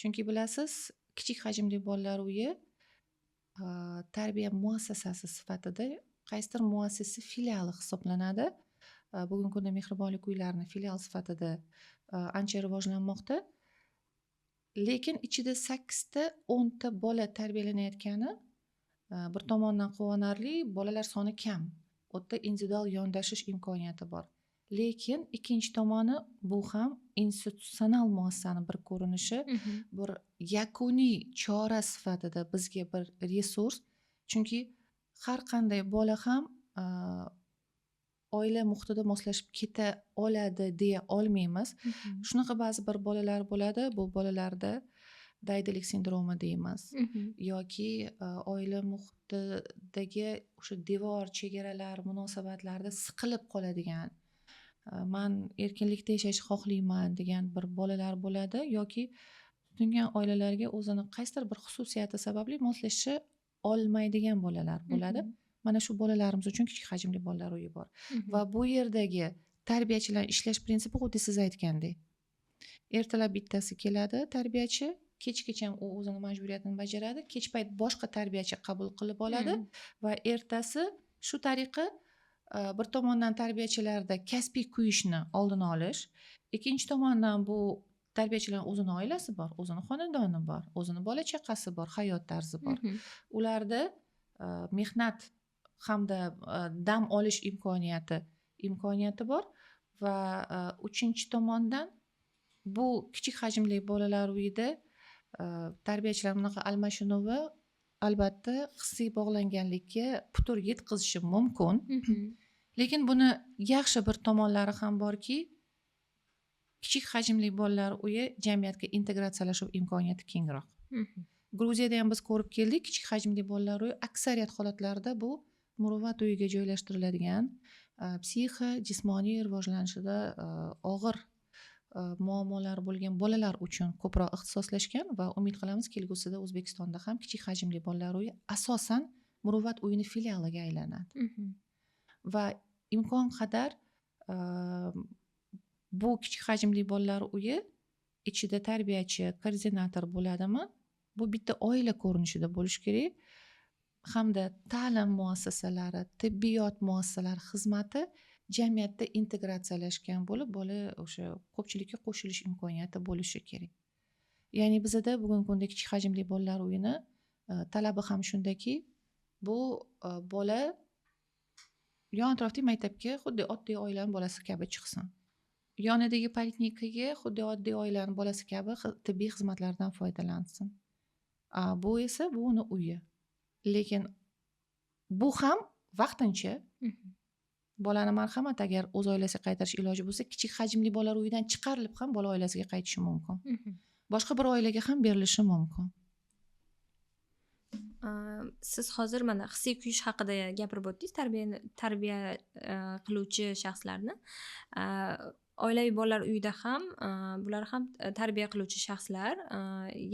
Chunki bilasiz, kichik hajmli bolalar uyi tarbiya muassasasi sifatida qaysidir muassasa filiali hisoblanadi. Bugungi kunda mehribonlik uylarini filial sifatida ancha rivojlanmoqda. Lekin ichida 8 ta 10 ta bola tarbiyalanayotgani bir tomondan quvonarli, bolalar soni kam. U yerda individual yondashish imkoniyati bor. Lekin ikkinchi tomoni bu ham institutsional muassasani bir ko'rinishi, bir yakuniy chora sifatida bizga bir resurs. Chunki har qanday bola ham oila muhitida moslashib keta oladi deya olmaymiz. Shunaqa ba'zi bir bolalar bo'ladi, bu bolalarda daydilik sindromi deymiz yoki oila muhitidagi o'sha devor, chegaralar, munosabatlarda siqilib qoladigan, man erkinlikda yashashni xohlayman degan bir bolalar bo'ladi yoki tutingan oilalarga o'zini qaysidir bir xususiyati sababli moslasha olmaydigan bolalar bo'ladi. Mana shu bolalarimiz uchun kichik hajmli bolalar uyi bor. Va bu yerdagi tarbiyachilar ishlash prinsipi xuddi siz aytgandek. Ertalab bittasi keladi tarbiyachi, kechgacha u o'zini majburiyatini bajaradi, kech payt boshqa tarbiyachi qabul qilib oladi va ertasi shu tariqa Bir tomondan tarbiyachilarda kasbiy kuyishni oldini olish, ikkinchi tomondan bu tarbiyachilarning o'zini oilasi bor, o'zini xonadoni bor, o'zini bola chaqasi bor, hayot tarzi bor. Ularda mehnat hamda dam olish imkoniyati bor va uchinchi tomondan bu kichik hajmli bolalar uyida tarbiyachilar bunaqa almashinuvi albatta hissiy bog'langanlikka putur yetkazishi mumkin. Lekin buni yaxshi bir tomonlari ham borki, kichik hajmli bolalar uyi jamiyatga integratsiyalashuv imkoniyati kengroq. Gruziyada ham biz ko'rib keldik, kichik hajmli bolalar uyi aksariyat holatlarda bu muruvvat uyiga joylashtiriladigan psixo jismoniy rivojlanishida og'ir muammolari bo'lgan bolalar uchun ko'proq ixtisoslashgan va umid qilamiz, kelgusida O'zbekistonda ham kichik hajmli bolalar uyi asosan muruvvat uyini filialiga aylanadi. Va imkon qadar bu kichik hajmli bolalar uyi ichida tarbiyachi, koordinator bo'ladimi, bu bitta oila ko'rinishida bo'lishi kerak hamda ta'lim muassasalari, tibbiyot muassasalari xizmati jamiyatda integratsiyalashgan bo'lib, bola o'sha ko'pchilikka qo'shilish imkoniyati bo'lishi kerak. Ya'ni bizada bugungi kunda kichik hajmli bolalar uyini talabi ham shundaki, bu bola yon atrofdagi maktabga xuddi oddiy oilani bolasi kabi chiqsin, yonidagi poliklinikaga xuddi oddiy oilani bolasi kabi tibbiy xizmatlardan foydalansin. Bu esa bu uni uyi, lekin bu ham vaqtincha. Bolani marhamat, agar o'z oilasiga qaytarish iloji bo'lsa, kichik hajmli bolalar uyidan chiqarilib ham bola oilasiga qaytishi mumkin, boshqa bir oilaga ham berilishi mumkin. Siz hozir mana hissiy kuyish haqida gapirib o'tdingiz, tarbiya qiluvchi shaxslarni. Oilaviy bolalar uyida ham bular ham tarbiya qiluvchi shaxslar,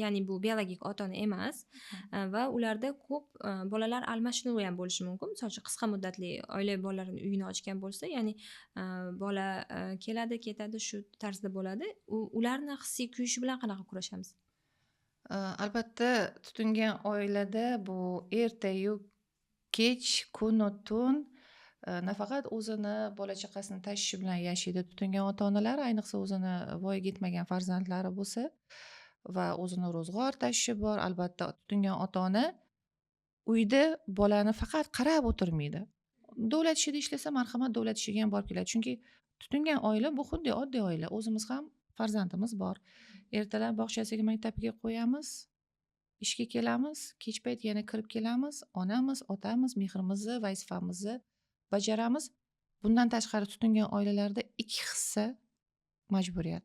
ya'ni bu biologik ota ona emas va ularda ko'p bolalar almashinuvi ham bo'lishi mumkin. Misol uchun, qisqa muddatli oilaviy bolalar uyini ochgan bo'lsa, ya'ni bola keladi, ketadi, shu tarzda bo'ladi. Ularni hissiy kuyishi bilan qanaqa kurashamiz? Albatta tutingan oilada bu ertayu kech, kunu tun nafaqat o'zini bola chaqasini tashvishi bilan yashaydi tutingan ota onalar, ayniqsa o'zini voyaga yetmagan farzandlari bo'lsa va o'zini ro'zg'or tashvishi bor. Albatta tutingan ota ona uyda bolani faqat qarab o'tirmaydi. Davlat ishida ishlasa, marhamat, davlat ishiga ham borib keladi, chunki tutingan oila bu xuddi oddiy oila. O'zimiz ham farzandimiz bor, ertalab bog'chasiga, maktabiga qo'yamiz, ishga kelamiz, kech payt yana kirib kelamiz, onamiz, otamiz, mehrimizni, vazifamizni bajaramiz. Bundan tashqari tutingan oilalarda ikki hissa majburiyat.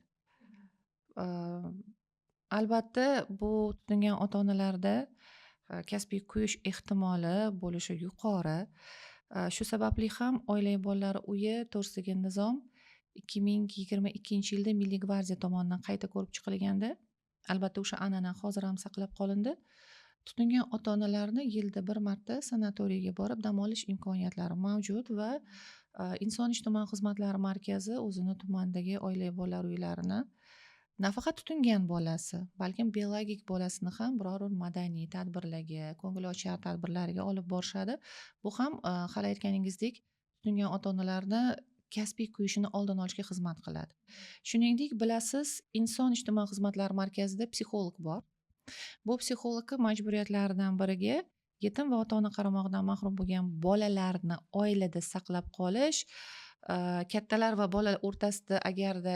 Albatta bu tutingan ota onalarda kasbiy kuyish ehtimoli bo'lishi yuqori. Shu sababli ham oilaviy bolalar uyi to'g'risidagi nizom 2022-yilda Milliy gvardiya tomonidan qayta ko'rib chiqilganda, albatta o'sha an'ana hozir ham saqlab qolindi. Tutingan ota onalarni yilda bir marta sanatoriyga borib dam olish imkoniyatlari mavjud va inson ijtimoiy xizmatlar markazi o'zini tumandagi oilaviy bolalar uylarini nafaqat tutingan bolasi, balkim biologik bolasini ham biror bir madaniy tadbirlarga, ko'ngilochar tadbirlarga olib borishadi. Bu ham hali aytganingizdek, tutingan ota onalarni kasbiy kuyishini oldini olishga xizmat qiladi. Shuningdek, bilasiz, inson ijtimoiy xizmatlar markazida psixolog bor. Bu psixologni majburiyatlaridan biriga yetim va ota ona qaramog'idan mahrum bo'lgan bolalarni oilada saqlab qolish, kattalar va bola o'rtasida agarda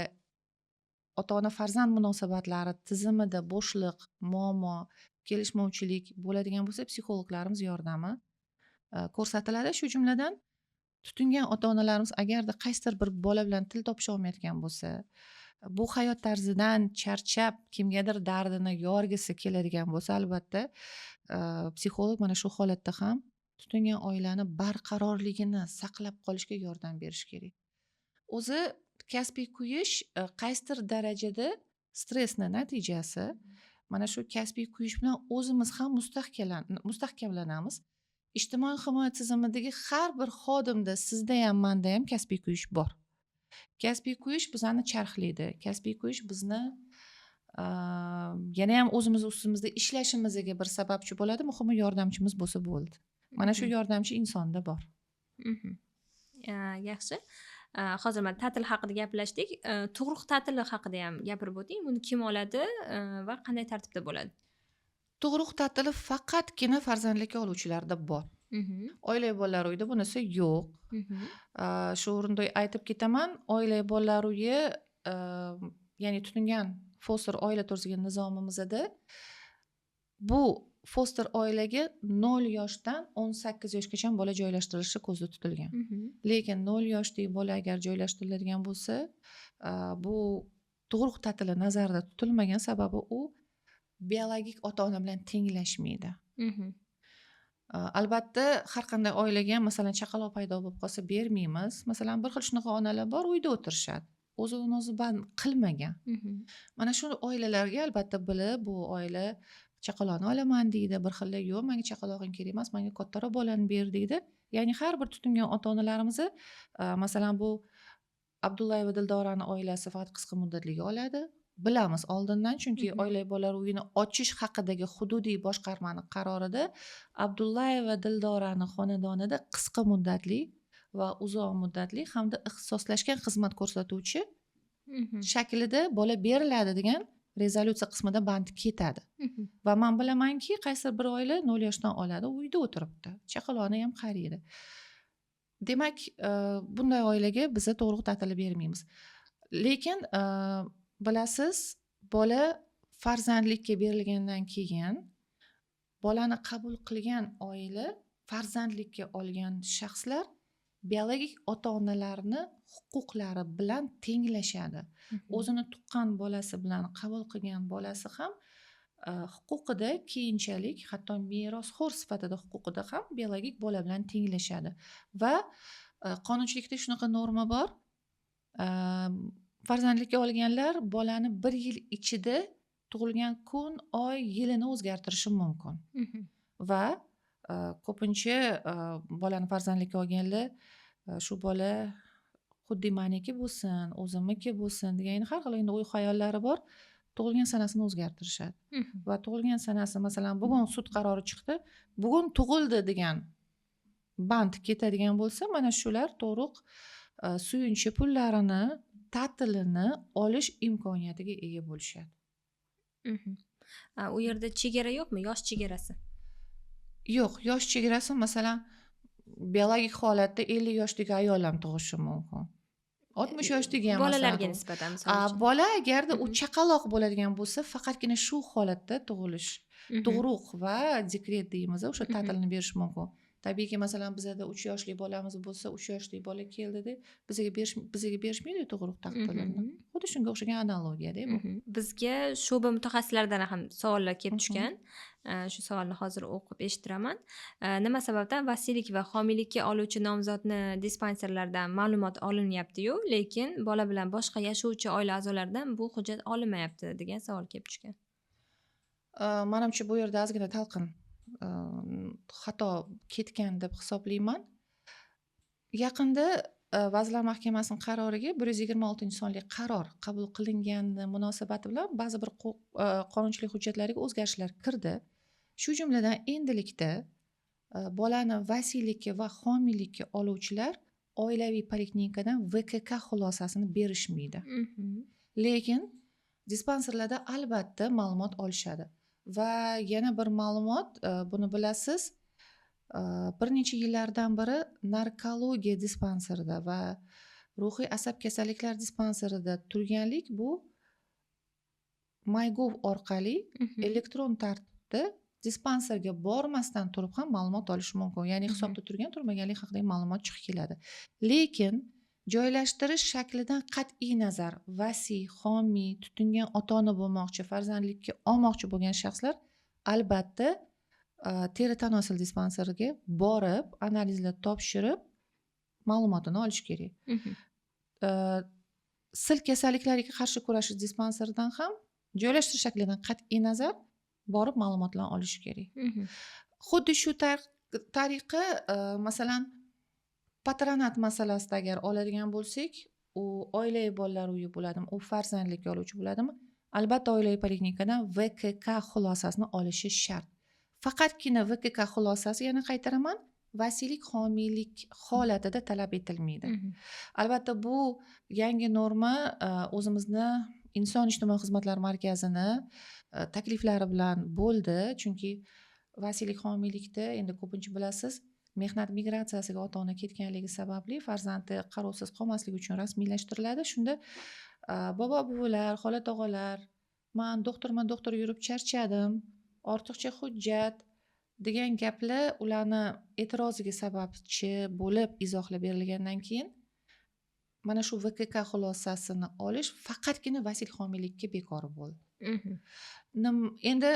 ota ona farzand munosabatlari tizimida bo'shliq, muammo, kelishmovchilik bo'ladigan bo'lsa, psixologlarimiz yordami ko'rsatiladi. Shu jumladan, tutingan ota onalarimiz agarda qaysidir bir bola bilan til topisha olmayotgan bo'lsa, bu hayot tarzidan charchab kimgadir dardini yorgisi keladigan bo'lsa, albatta psixolog mana shu holatda ham tutingan oilani barqarorligini saqlab qolishga yordam berishi kerak. O'zi kasbiy kuyish qaysidir darajada stressni natijasi. Mana shu kasbiy kuyish bilan o'zimiz ham mustahkamlanamiz. Ijtimoiy himoya tizimidagi har bir xodimda, sizda ham, manda ham kasbiy kuyish bor. Kasbiy kuyish bizani charxlaydi. Kasbiy kuyish bizni yana ham o'zimiz ustimizda ishlashimizga bir sababchi bo'ladi. Muhimi, yordamchimiz bo'lsa bo'ldi. Mana shu yordamchi insonda bor. Yaxshi. Hozir mana ta'til haqida gaplashdik. Tug'ruq ta'tili haqida ham gapirib o'ting. Buni kim oladi va qanday tartibda bo'ladi? Tug'ruq ta'tili faqatgina farzandlikka oluvchilarda bor. Oilaviy bolalar uyida bunisi yo'q. Shu o'rinda aytib ketaman, oilaviy bolalar uyi, ya'ni tutingan foster oila to'g'risidagi nizomimizda bu foster oilaga 0 yoshdan 18 yoshgacha bola joylashtirilishi ko'zda tutilgan. Lekin 0 yoshdagi bola agar joylashtiriladigan bo'lsa, bu tug'ruq ta'tili nazarda tutilmagan, sababi u biologik ota-ona bilan tenglashmaydi. Albatta har qanday oilaga ham, masalan, chaqaloq paydo bo'lib qolsa bermaymiz. Masalan, bir xil shunaqa onalar bor, uyda o'tirishadi. O'zini o'zi band qilmagan. Mana shu oilalarga albatta bilib, bu oila chaqaloqni olaman deydi, bir xillar yo'q, menga chaqalog'ing kerak emas, menga kattaroq bolani ber deydi. Ya'ni har bir tutingan ota-onalarimizni, masalan, bu Abdullayeva Dildorani oilasi faqat qisqa muddatliga oladi. Bilamiz oldindan, chunki oilaviy bolalar uyini ochish haqidagi hududiy boshqarmani qarorida Abdullayeva Dildorani xonadonida qisqa muddatli va uzoq muddatli hamda ixtisoslashgan xizmat ko'rsatuvchi shaklida bola beriladi degan rezolyutsiya qismida band ketadi. Va men bilamanki, qaysi bir oila 0 yoshdan oladi, uyda o'tiribdi, chaqaloqni ham qaraydi. Demak, bunday oilaga biz tug'ruq ta'tili bermaymiz. Lekin bilasiz, bola farzandlikka berilgandan keyin bolani qabul qilgan oila, farzandlikka olgan shaxslar biologik ota-onalarni huquqlari bilan tenglashadi. O'zini tuqqan bolasi bilan qabul qilgan bolasi ham huquqida keyinchalik, hatto merosxo'r sifatida huquqida ham biologik bola bilan tenglashadi. Va qonunchilikda shunaqa norma bor. Farzandlikka olganlar bolani 1 yil ichida tug'ilgan kun, oy, yilini o'zgartirishi mumkin. Va ko'pincha bolani farzandlikka olganlar shu bola xuddi maniki bo'lsin, o'zimniki bo'lsin degan har xil endi o'y xayollari bor. Tug'ilgan sanasini o'zgartirishadi. Va tug'ilgan sanasi, masalan, bugun sud qarori chiqdi, bugun tug'ildi degan band ketadigan bo'lsa, mana shular tug'ruq suyunchi pullarini, ta'tilini olish imkoniyatiga ega bo'lishadi. U yerda chegara yo'qmi? Yosh chegarasi? Yo'q, yosh chegarasi, masalan, biologik holatda 50 yoshdagi ayol ham tug'ishi mumkin. 60 yoshdagi ham, bolalarga nisbatan, misol uchun. Bola agarda u chaqaloq bo'ladigan bo'lsa, faqatgina shu holatda tug'ilish, tug'ruq va dekret deymiz, o'sha ta'tilni berish mumkin. Tabiiyki, masalan, bizada 3 yoshli bolamiz bo'lsa, 3 yoshli bola keldi-da, bizga berishmaydi tug'ruq ta'tilini. Xuddi shunga o'xshagan analogiyada bu. Bizga sho'ba mutaxassislaridan ham savollar kelib tushgan. Shu savolni hozir o'qib eshittiraman. Nima sababdan vasiylik va homiylikka oluvchi nomzodni dispanserlardan ma'lumot olinyapti-yu, lekin bola bilan boshqa yashovchi oila a'zolaridan bu hujjat olinmayapti degan savol kelib tushgan. Manimcha bu yerda ozgina talqin xato ketgan deb hisoblayman. Yaqinda Vazirlar Mahkamasining qaroriga 126-sonli qaror qabul qilingani munosabati bilan ba'zi bir qonunchilik hujjatlariga o'zgarishlar kirdi. Shu jumladan endilikda bolani vasiylikka va homiylikka oluvchilar oilaviy poliklinikadan VKK xulosasini berishmaydi. Lekin dispanserlarda albatta ma'lumot olishadi. Va yana bir ma'lumot, buni bilasiz, bir necha yillardan beri narkologiya dispanserida va ruhiy asab kasalliklar dispanserida turganlik bu MyGov orqali elektron tartibda dispanserga bormasdan turib ham ma'lumot olish mumkin. Ya'ni hisobda turgan, turmaganlik haqidagi ma'lumot chiqib keladi. Lekin joylashtirish shaklidan qat'iy nazar vasiy, homiy, tutingan ota-ona bo'lmoqchi, farzandlikka olmoqchi bo'lgan shaxslar albatta teri tanosil dispanseriga borib, analizlar topshirib, ma'lumotini olish kerak. Sil kasalliklariga qarshi kurashish dispanseridan ham joylashtirish shaklidan qat'iy nazar borib ma'lumotlarni olish kerak. Xuddi shu tariqa, masalan, patronat masalasida agar oladigan bo'lsak, u oilaviy bolalar uyi bo'ladimi, u farzandlikka oluvchi bo'ladimi, albatta oilaviy poliklinikadan VKK xulosasini olishi shart. Faqatgina VKK xulosasi, yana qaytaraman, vasiylik homiylik holatida talab etilmaydi. Albatta, bu yangi norma o'zimizni Inson ijtimoiy xizmatlar markazini takliflari bilan bo'ldi, chunki vasiylik homiylikda endi ko'pincha bilasiz, mehnat migratsiyasiga ota ona ketganligi sababli farzandi qarovsiz qolmasligi uchun rasmiylashtiriladi. Shunda bobo buvilar, xola tog'alar, man doktorman, doktor yurib charchadim, ortiqcha hujjat degan gaplar ularni e'tiroziga sababchi bo'lib izohlab berilgandan keyin mana shu VKK xulosasini olish faqatgina vasiylik homiylikka bekor bo'ldi. Endi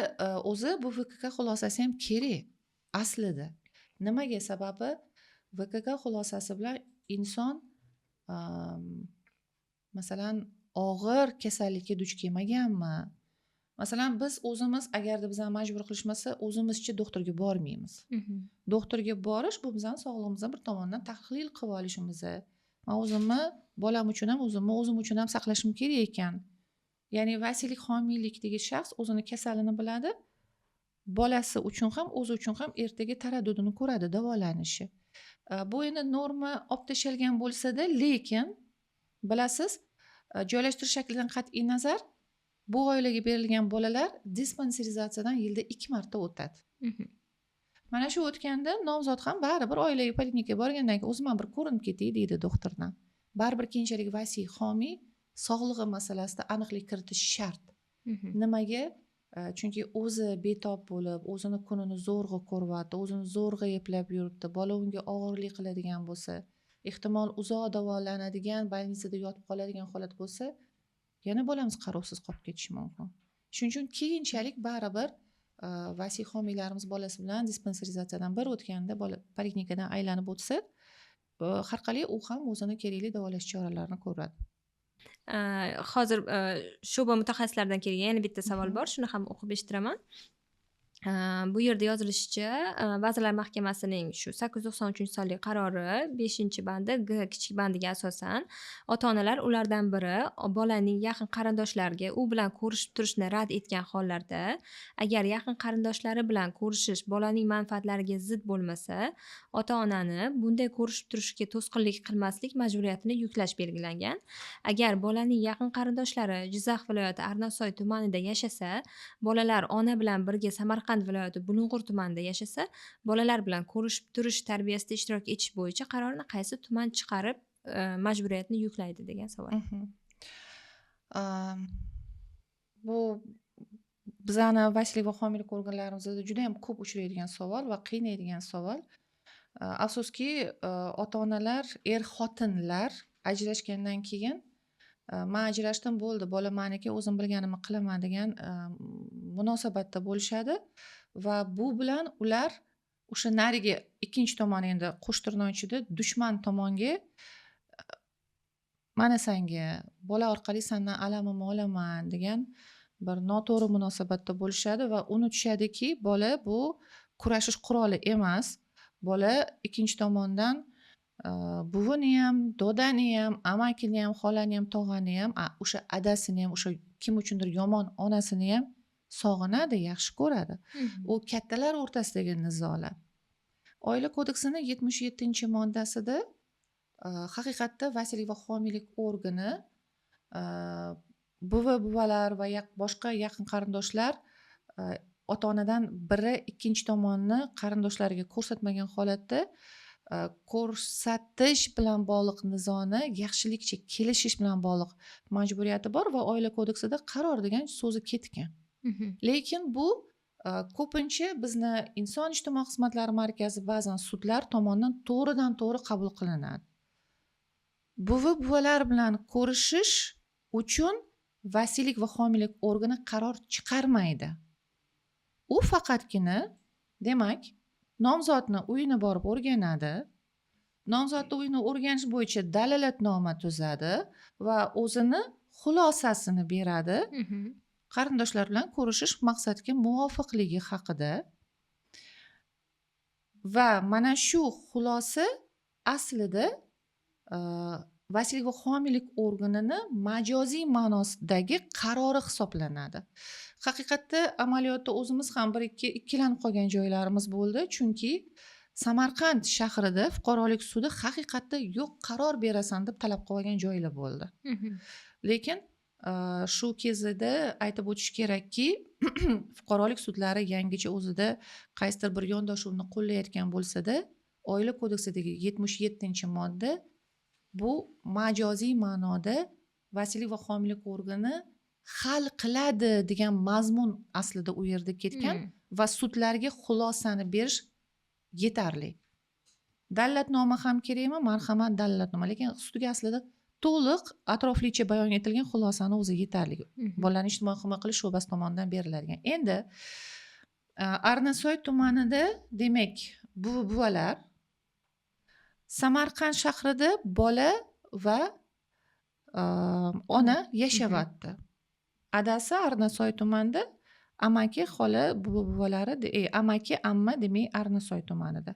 o'zi bu VKK xulosasi ham kerak aslida. Nimaga? Sababi VKK xulosasi bilan inson masalan og'ir kasallikka duch kelmaganmi? Masalan, biz o'zimiz agarda bizani majbur qilishmasa, o'zimizcha doktorga bormaymiz. Doktorga borish bu bizani sog'lig'imizni bir tomondan tahlil qilib olishimiz. Man o'zimni bolam uchun ham, o'zimni o'zim uchun ham saqlashim kerak ekan. Ya'ni vasiylik homiylikdagi shaxs o'zini kasalini biladi, bolasi uchun ham, o'zi uchun ham ertaga taraddudini ko'radi, davolanishi. Bu endi norma olib tashalgan bo'lsa-da, lekin bilasiz, joylashtirish shaklidan qat'iy nazar bu oilaga berilgan bolalar dispanserizatsiyadan yilda 2 marta o'tadi. Mana shu o'tganda nomzod ham baribir oilaviy poliklinikaga borgandan keyin o'zim ham bir ko'rinib ketay deydi doktordan. Baribir keyinchalik vasiy homiy sog'lig'i masalasida aniqlik kiritish shart. Nimaga? Chunki o'zi betob bo'lib, o'zini kunini zo'rg'a ko'ryapti, o'zini zo'rg'a eplab yuribdi. Bola unga og'irlik qiladigan bo'lsa, ehtimol uzoq davolanadigan, больницада yotib qoladigan holat bo'lsa, yana bolamiz qarovsiz qolib ketishi mumkin. Shuning uchun keyinchalik baribir vasiy homiylarimiz bolasi bilan dispanserizatsiyadan bir o'tganda bola poliklinikadan aylanib o'tsa, har qalay u ham o'zini kerakli davolash choralarini ko'radi. Hozir shu'ba mutaxassislaridan kelgan yana bitta savol bor, shuni ham o'qib eshittiraman. Bu yerda yozilishicha, Vazirlar Mahkamasining shu 893-sonli qarori 5-bandi G kichik bandiga asosan ota-onalar ulardan biri bolaning yaqin qarindoshlariga u bilan ko'rishib turishni rad etgan hollarda, agar yaqin qarindoshlari bilan ko'rishish bolaning manfaatlariga zid bo'lmasa, ota-onani bunday ko'rishib turishga to'sqinlik qilmaslik majburiyatini yuklash belgilangan. Agar bolaning yaqin qarindoshlari Jizzax viloyati Arnasoy tumanida yashasa, bolalar ona bilan birga Samarqand viloyati Bulung'ur tumanida yashasa, bolalar bilan ko'rishib turish tarbiyasida ishtirok etish bo'yicha qarorni qaysi tuman chiqarib majburiyatni yuklaydi degan savol. Bu bizani vasiylik va homiylik organlarimizda juda ham ko'p uchraydigan savol va qiynaydigan savol. Afsuski, ota-onalar, er-xotinlar ajrashgandan keyin man ajrashdim, bo'ldi, bola maniki, o'zim bilganimni qilaman degan munosabatda bo'lishadi va bu bilan ular o'sha narigi ikkinchi tomon, endi qo'shtirnoq ichida dushman tomonga mana sanga bola orqali sandan alamimni olaman degan bir noto'g'ri munosabatda bo'lishadi va unutishadiki, bola bu kurashish quroli emas. Bola ikkinchi tomondan buvini ham, dodani ham, amakini ham, xolani ham, tog'ani ham, o'sha adasini ham, o'sha kim uchundir yomon onasini ham sog'inadi, yaxshi ko'radi. U kattalar o'rtasidagi nizolar. Oila kodeksining 77-moddasida haqiqatda vasiylik va homiylik organi buvi, buvalar va boshqa yaqin qarindoshlar ota-onadan biri ikkinchi tomonni qarindoshlariga ko'rsatmagan holatda ko'rsatish bilan bog'liq nizoni yaxshilikcha kelishish bilan bog'liq majburiyati bor va oila kodeksida qaror degan so'zi ketgan. Lekin bu ko'pincha bizni Inson ijtimoiy xizmatlari markazi, ba'zan sudlar tomonidan to'g'ridan to'g'ri qabul qilinadi. Buvi, buvalar bilan ko'rishish uchun vasiylik va homiylik organi qaror chiqarmaydi. U faqatgina, demak, nomzodni uyini borib o'rganadi. Nomzodni uyini o'rganish bo'yicha dalolatnoma tuzadi va o'zini xulosasini beradi. Qarindoshlar bilan ko'rishish maqsadga muvofiqligi haqida va mana shu xulosa aslida vasiylik va homiylik organini majoziy ma'nosidagi qarori hisoblanadi. Haqiqatda amaliyotda o'zimiz ham bir ikki ikkilanib qolgan joylarimiz bo'ldi, chunki Samarqand shahrida fuqarolik sudi haqiqatda yo'q qaror berasan deb talab qilib olgan joylar bo'ldi. Lekin shu kezida aytib o'tish kerakki, fuqarolik sudlari yangicha o'zida qaysidir bir yondashuvni qo'llayotgan bo'lsa-da, Oila kodeksidagi 77-modda bu majoziy ma'noda vasiylik va homiylik organi hal qiladi degan mazmun aslida u yerda ketgan va sudlarga xulosani berish yetarli. Dalolatnoma ham kerakmi? Marhamat, dalolatnoma. Lekin sudga aslida to'liq atroflicha bayon etilgan xulosani o'zi yetarli. Bolalarni ijtimoiy himoya qilish sho'basi tomonidan beriladigan. Endi Arnasoy tumanida, demak, buvi buvalar, Samarqand shahrida bola va ona yashayapti. Adasi Arnasoy tumanida, amaki, xola, buvi buvalari, amaki, amma, demak, Arnasoy tumanida.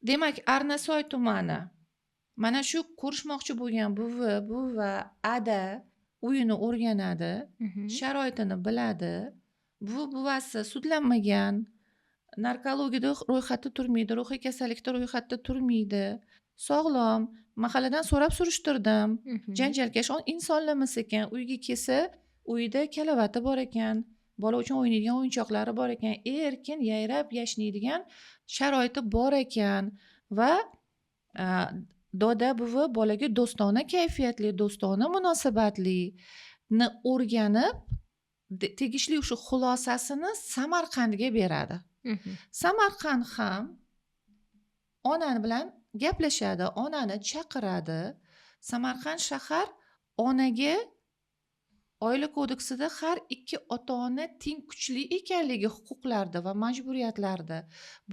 Demak, Arnasoy tumani mana shu ko'rishmoqchi bo'lgan buvi, buva, ada uyini o'rganadi, sharoitini biladi. Buvi buvasi sudlanmagan, narkologiyada ro'yxatda turmaydi, ruhiy kasallikda ro'yxatda turmaydi, sog'lom, mahalladan so'rab surishtirdim. Janjalkash insonlarmas ekan, uyga kelsa, uyida karavati bor ekan, bola uchun o'ynaydigan o'yinchoqlari bor ekan, erkin yayrab yashnaydigan sharoiti bor ekan va doda buvi bolaga do'stona kayfiyatli, do'stona munosabatlini o'rganib, tegishli o'sha xulosasini Samarqandga beradi. Samarqand ham onani bilan gaplashadi, onani chaqiradi. Samarqand shahar onaga Oila kodeksida har ikki ota ona teng kuchli ekanligi huquqlarda va majburiyatlarda,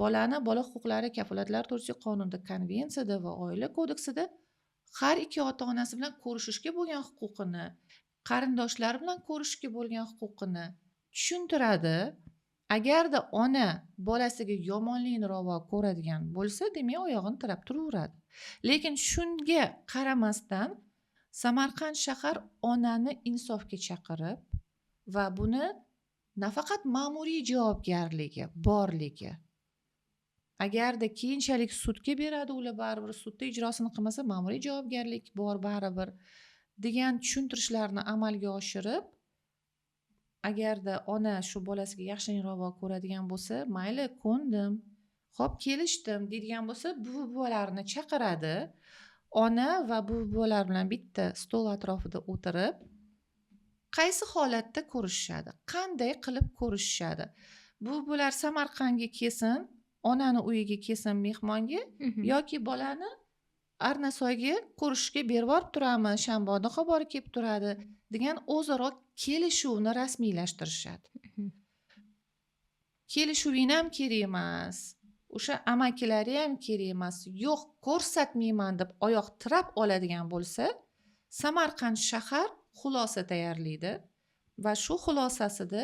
bolani bola huquqlari kafolatlari to'g'risidagi qonunda, konvensiyada va Oila kodeksida har ikki ota onasi bilan ko'rishishga bo'lgan huquqini, qarindoshlari bilan ko'rishishga bo'lgan huquqini tushuntiradi. Agarda ona bolasiga yomonlikni ravo ko'radigan bo'lsa, demak, oyog'ini tirab turaveradi. Lekin shunga qaramasdan Samarqand shahar onani insofga chaqirib va buni nafaqat ma'muriy javobgarligi borligi, agarda keyinchalik sudga beradi, ular baribir sudda ijrosini qilmasa, ma'muriy javobgarlik bor baribir degan tushuntirishlarni amalga oshirib, agarda ona shu bolasiga yaxshilik ravo ko'radigan bo'lsa, mayli, ko'ndim, ho'p, kelishdim deydigan bo'lsa, buvi buvalarni chaqiradi. Ona va buvi buvalar bilan bitta stol atrofida o'tirib, qaysi holatda ko'rishishadi, qanday qilib ko'rishishadi, buvi buvalar Samarqandga kelsin, onani uyiga kelsin mehmonga yoki bolani Arnasoyga ko'rishishga berib yuborib turamiz, shanba olib borib kelib turadi degan o'zaro kelishuvni rasmiylashtirishadi. Kelishuving ham kerak emas, o'sha amakilari ham kerak emas, yo'q, ko'rsatmayman deb oyoq tirab oladigan bo'lsa, Samarqand shahar xulosa tayyorlaydi va shu xulosasida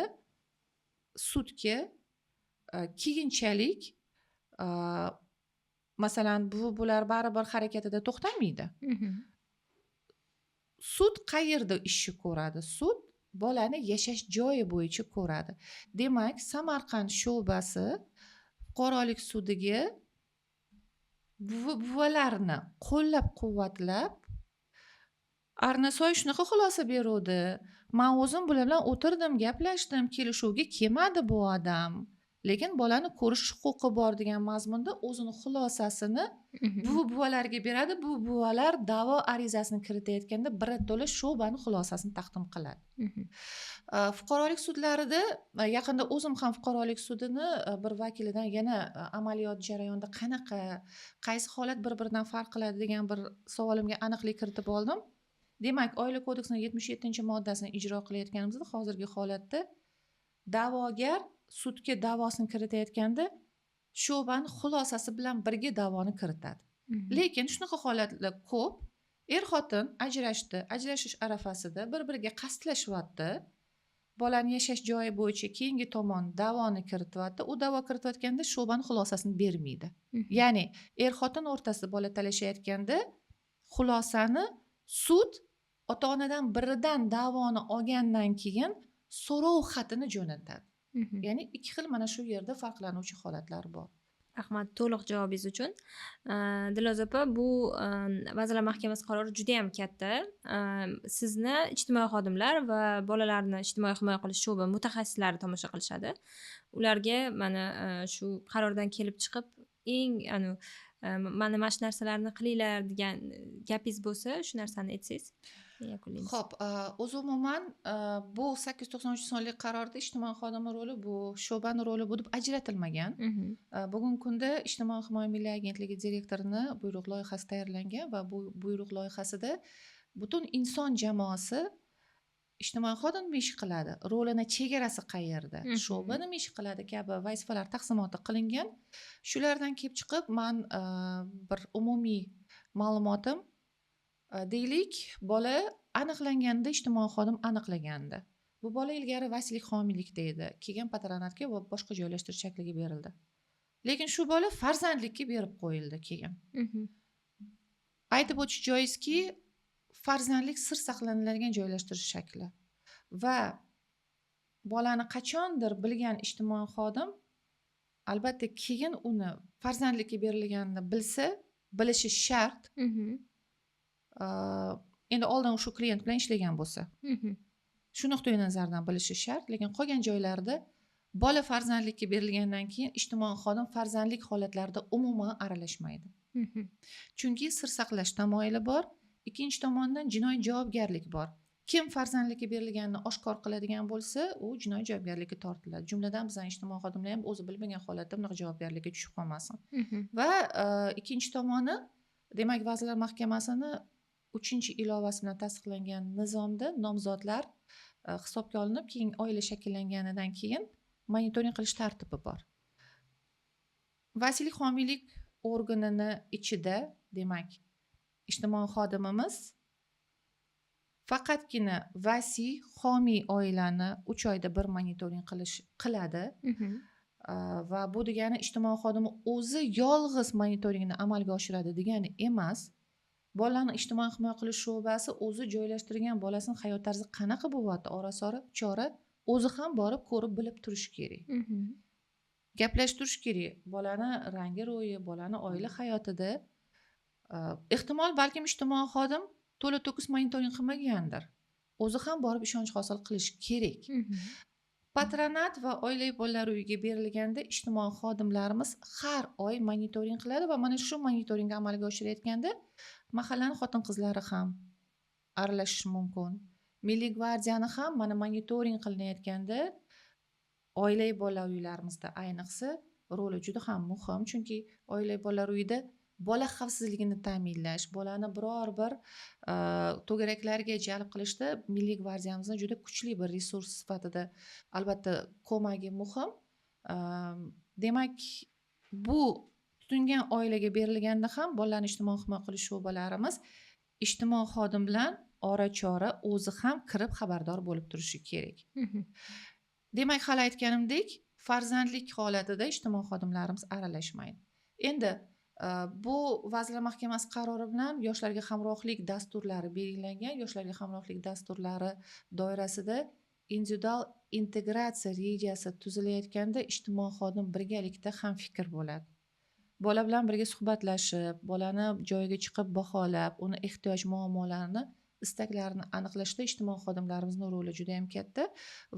sudga keyinchalik masalan, bu bular baribir harakatida to'xtamaydi. Sud qayerda ishni ko'radi? Sud bolani yashash joyi bo'yicha ko'radi. Demak, Samarqand sho'basi fuqarolik sudiga buvi buvalarni qo'llab quvvatlab, Arnasoy shunaqa xulosa beruvdi, man o'zim bular bilan o'tirdim, gaplashdim, kelishuvga kelmadi bu odam, lekin bolani ko'rish huquqi bor degan mazmunda o'zini xulosasini buvi buvalarga beradi. Bu buvalar da'vo arizasini kiritayotganda birato'la sho'bani xulosasini taqdim qiladi. Fuqarolik sudlarida yaqinda o'zim ham fuqarolik sudini bir vakilidan yana amaliyot jarayonida qanaqa, qaysi holat bir biridan farq qiladi degan bir savolimga aniqlik kiritib oldim. Demak, Oila kodeksining 77-moddasini ijro qilayotganimizda hozirgi holatda da'vogar sudga da'vosini kiritayotganda sho'bani xulosasi bilan birga da'voni kiritadi. Lekin shunaqa holatlar ko'p: er xotin ajrashdi, ajrashish arafasida bir biriga qasdlashyapti, bolani yashash joyi bo'yicha keyingi tomon da'voni kirityapti. U da'vo kiritayotganda sho'bani xulosasini bermaydi. Ya'ni er xotin o'rtasida bola talashayotganda xulosani sud ota onadan biridan da'voni olgandan keyin so'rov xatini jo'natadi. Ya'ni ikki xil mana shu yerda farqlanuvchi holatlar bor. Rahmat to'liq javobingiz uchun. Dilnoza opa, bu Vazirlar Mahkamasi qarori juda ham katta. Sizni ijtimoiy xodimlar va bolalarni ijtimoiy himoya qilish sho'ba mutaxassislari tomosha qilishadi. Ularga mana shu qarordan kelib chiqib eng mana shu narsalarni qilinglar degan gapingiz bo'lsa, shu narsani aytsangiz yakunlaymiz. Xo'p, o'zi umuman bu 893 sonli qarorda ijtimoiy xodimi roli bu, sho'bani roli bu deb ajratilmagan. Bugungi kunda Ijtimoiy himoya milliy agentligi direktorini buyruq loyihasi tayyorlangan va bu buyruq loyihasida butun inson jamoasi ijtimoiy xodim nima ish qiladi, rolini chegarasi qayerda, sho'ba nima ish qiladi kabi vazifalar taqsimoti qilingan. Shulardan kelib chiqib man bir umumiy ma'lumotim, deylik, bola aniqlanganda ijtimoiy xodim aniqlaganda bu bola ilgari vasiylik homiylikda edi, keyin patronatga va boshqa joylashtirish shakliga berildi, lekin shu bola farzandlikka berib qo'yildi keyin. Aytib o'tish joizki, farzandlik sir saqlaniladigan joylashtirish shakli va bolani qachondir bilgan ijtimoiy xodim albatta keyin uni farzandlikka berilganini bilsa, bilishi shart. Endi oldin shu klient bilan ishlagan bo'lsa, shu nuqtai nazardan bilishi shart. Lekin qolgan joylarda bola farzandlikka berilgandan keyin ijtimoiy xodim farzandlik holatlarida umuman aralashmaydi. Chunki sir saqlash tamoyili bor, ikkinchi tomondan jinoiy javobgarlik bor. Kim farzandlikka berilganini oshkor qiladigan bo'lsa, u jinoiy javobgarlikka tortiladi. Jumladan, bizning ijtimoiy xodimlar ham o'zi bilmagan holatda bunaqa javobgarlikka tushib qolmasin. Va ikkinchi tomoni, demak, Vazirlar Mahkamasini 3-ilovasi bilan tasdiqlangan nizomda nomzodlar hisobga olinib, keyin oila shakllanganidan keyin monitoring qilish tartibi bor. Vasiylik homiylik organini ichida, demak, ijtimoiy xodimimiz faqatgina vasiy homiy oilani 3 oyda bir monitoring qilish qiladi. Va bu degani ijtimoiy xodimi o'zi yolg'iz monitoringni amalga oshiradi degani emas. Bolani ijtimoiy himoya qilish sho'basi o'zi joylashtirgan bolasini hayot tarzi qanaqa bo'lyapti, ora-sora chora o'zi ham borib ko'rib bilib turishi kerak. Gaplashib turish kerak. Bolani rangi ro'yi, bolani oila hayotida ehtimol balkim ijtimoiy xodim to'la to'kis monitoring qilmagandir. O'zi ham borib ishonch hosil qilish kerak. Patronat va oilaviy bolalar uyiga berilganda ijtimoiy xodimlarimiz har oy monitoring qiladi va mana shu monitoringni amalga oshirayotganda mahallani xotin-qizlari ham aralashishi mumkin. Milliy gvardiyani ham mana monitoring qilinayotganda oilaviy bolalar uylarimizda ayniqsa roli juda ham muhim, chunki oilaviy bolalar uyida bola xavfsizligini ta'minlash, bolani biror bir to'garaklarga jalb qilishda Milliy gvardiyamizni juda kuchli bir resurs sifatida albatta ko'magi muhim. Demak, bu tutingan oilaga berilganda ham bolalarni ijtimoiy himoya qilish sho'balarimiz ijtimoiy xodim bilan ora-chora o'zi ham kirib xabardor bo'lib turishi kerak. Demak, hali aytganimdek, farzandlik holatida ijtimoiy xodimlarimiz aralashmaydi. Endi bu Vazirlar Mahkamasi qarori bilan yoshlarga hamrohlik dasturlari belgilangan. Yoshlarga hamrohlik dasturlari doirasida individual integratsiya rejasi tuzilayotganda ijtimoiy xodim birgalikda ham fikr bo'ladi. Bola bilan birga suhbatlashib, bolani joyiga chiqib baholab, uni ehtiyoj muammolarini, istaklarini aniqlashda ijtimoiy xodimlarimizning roli juda ham katta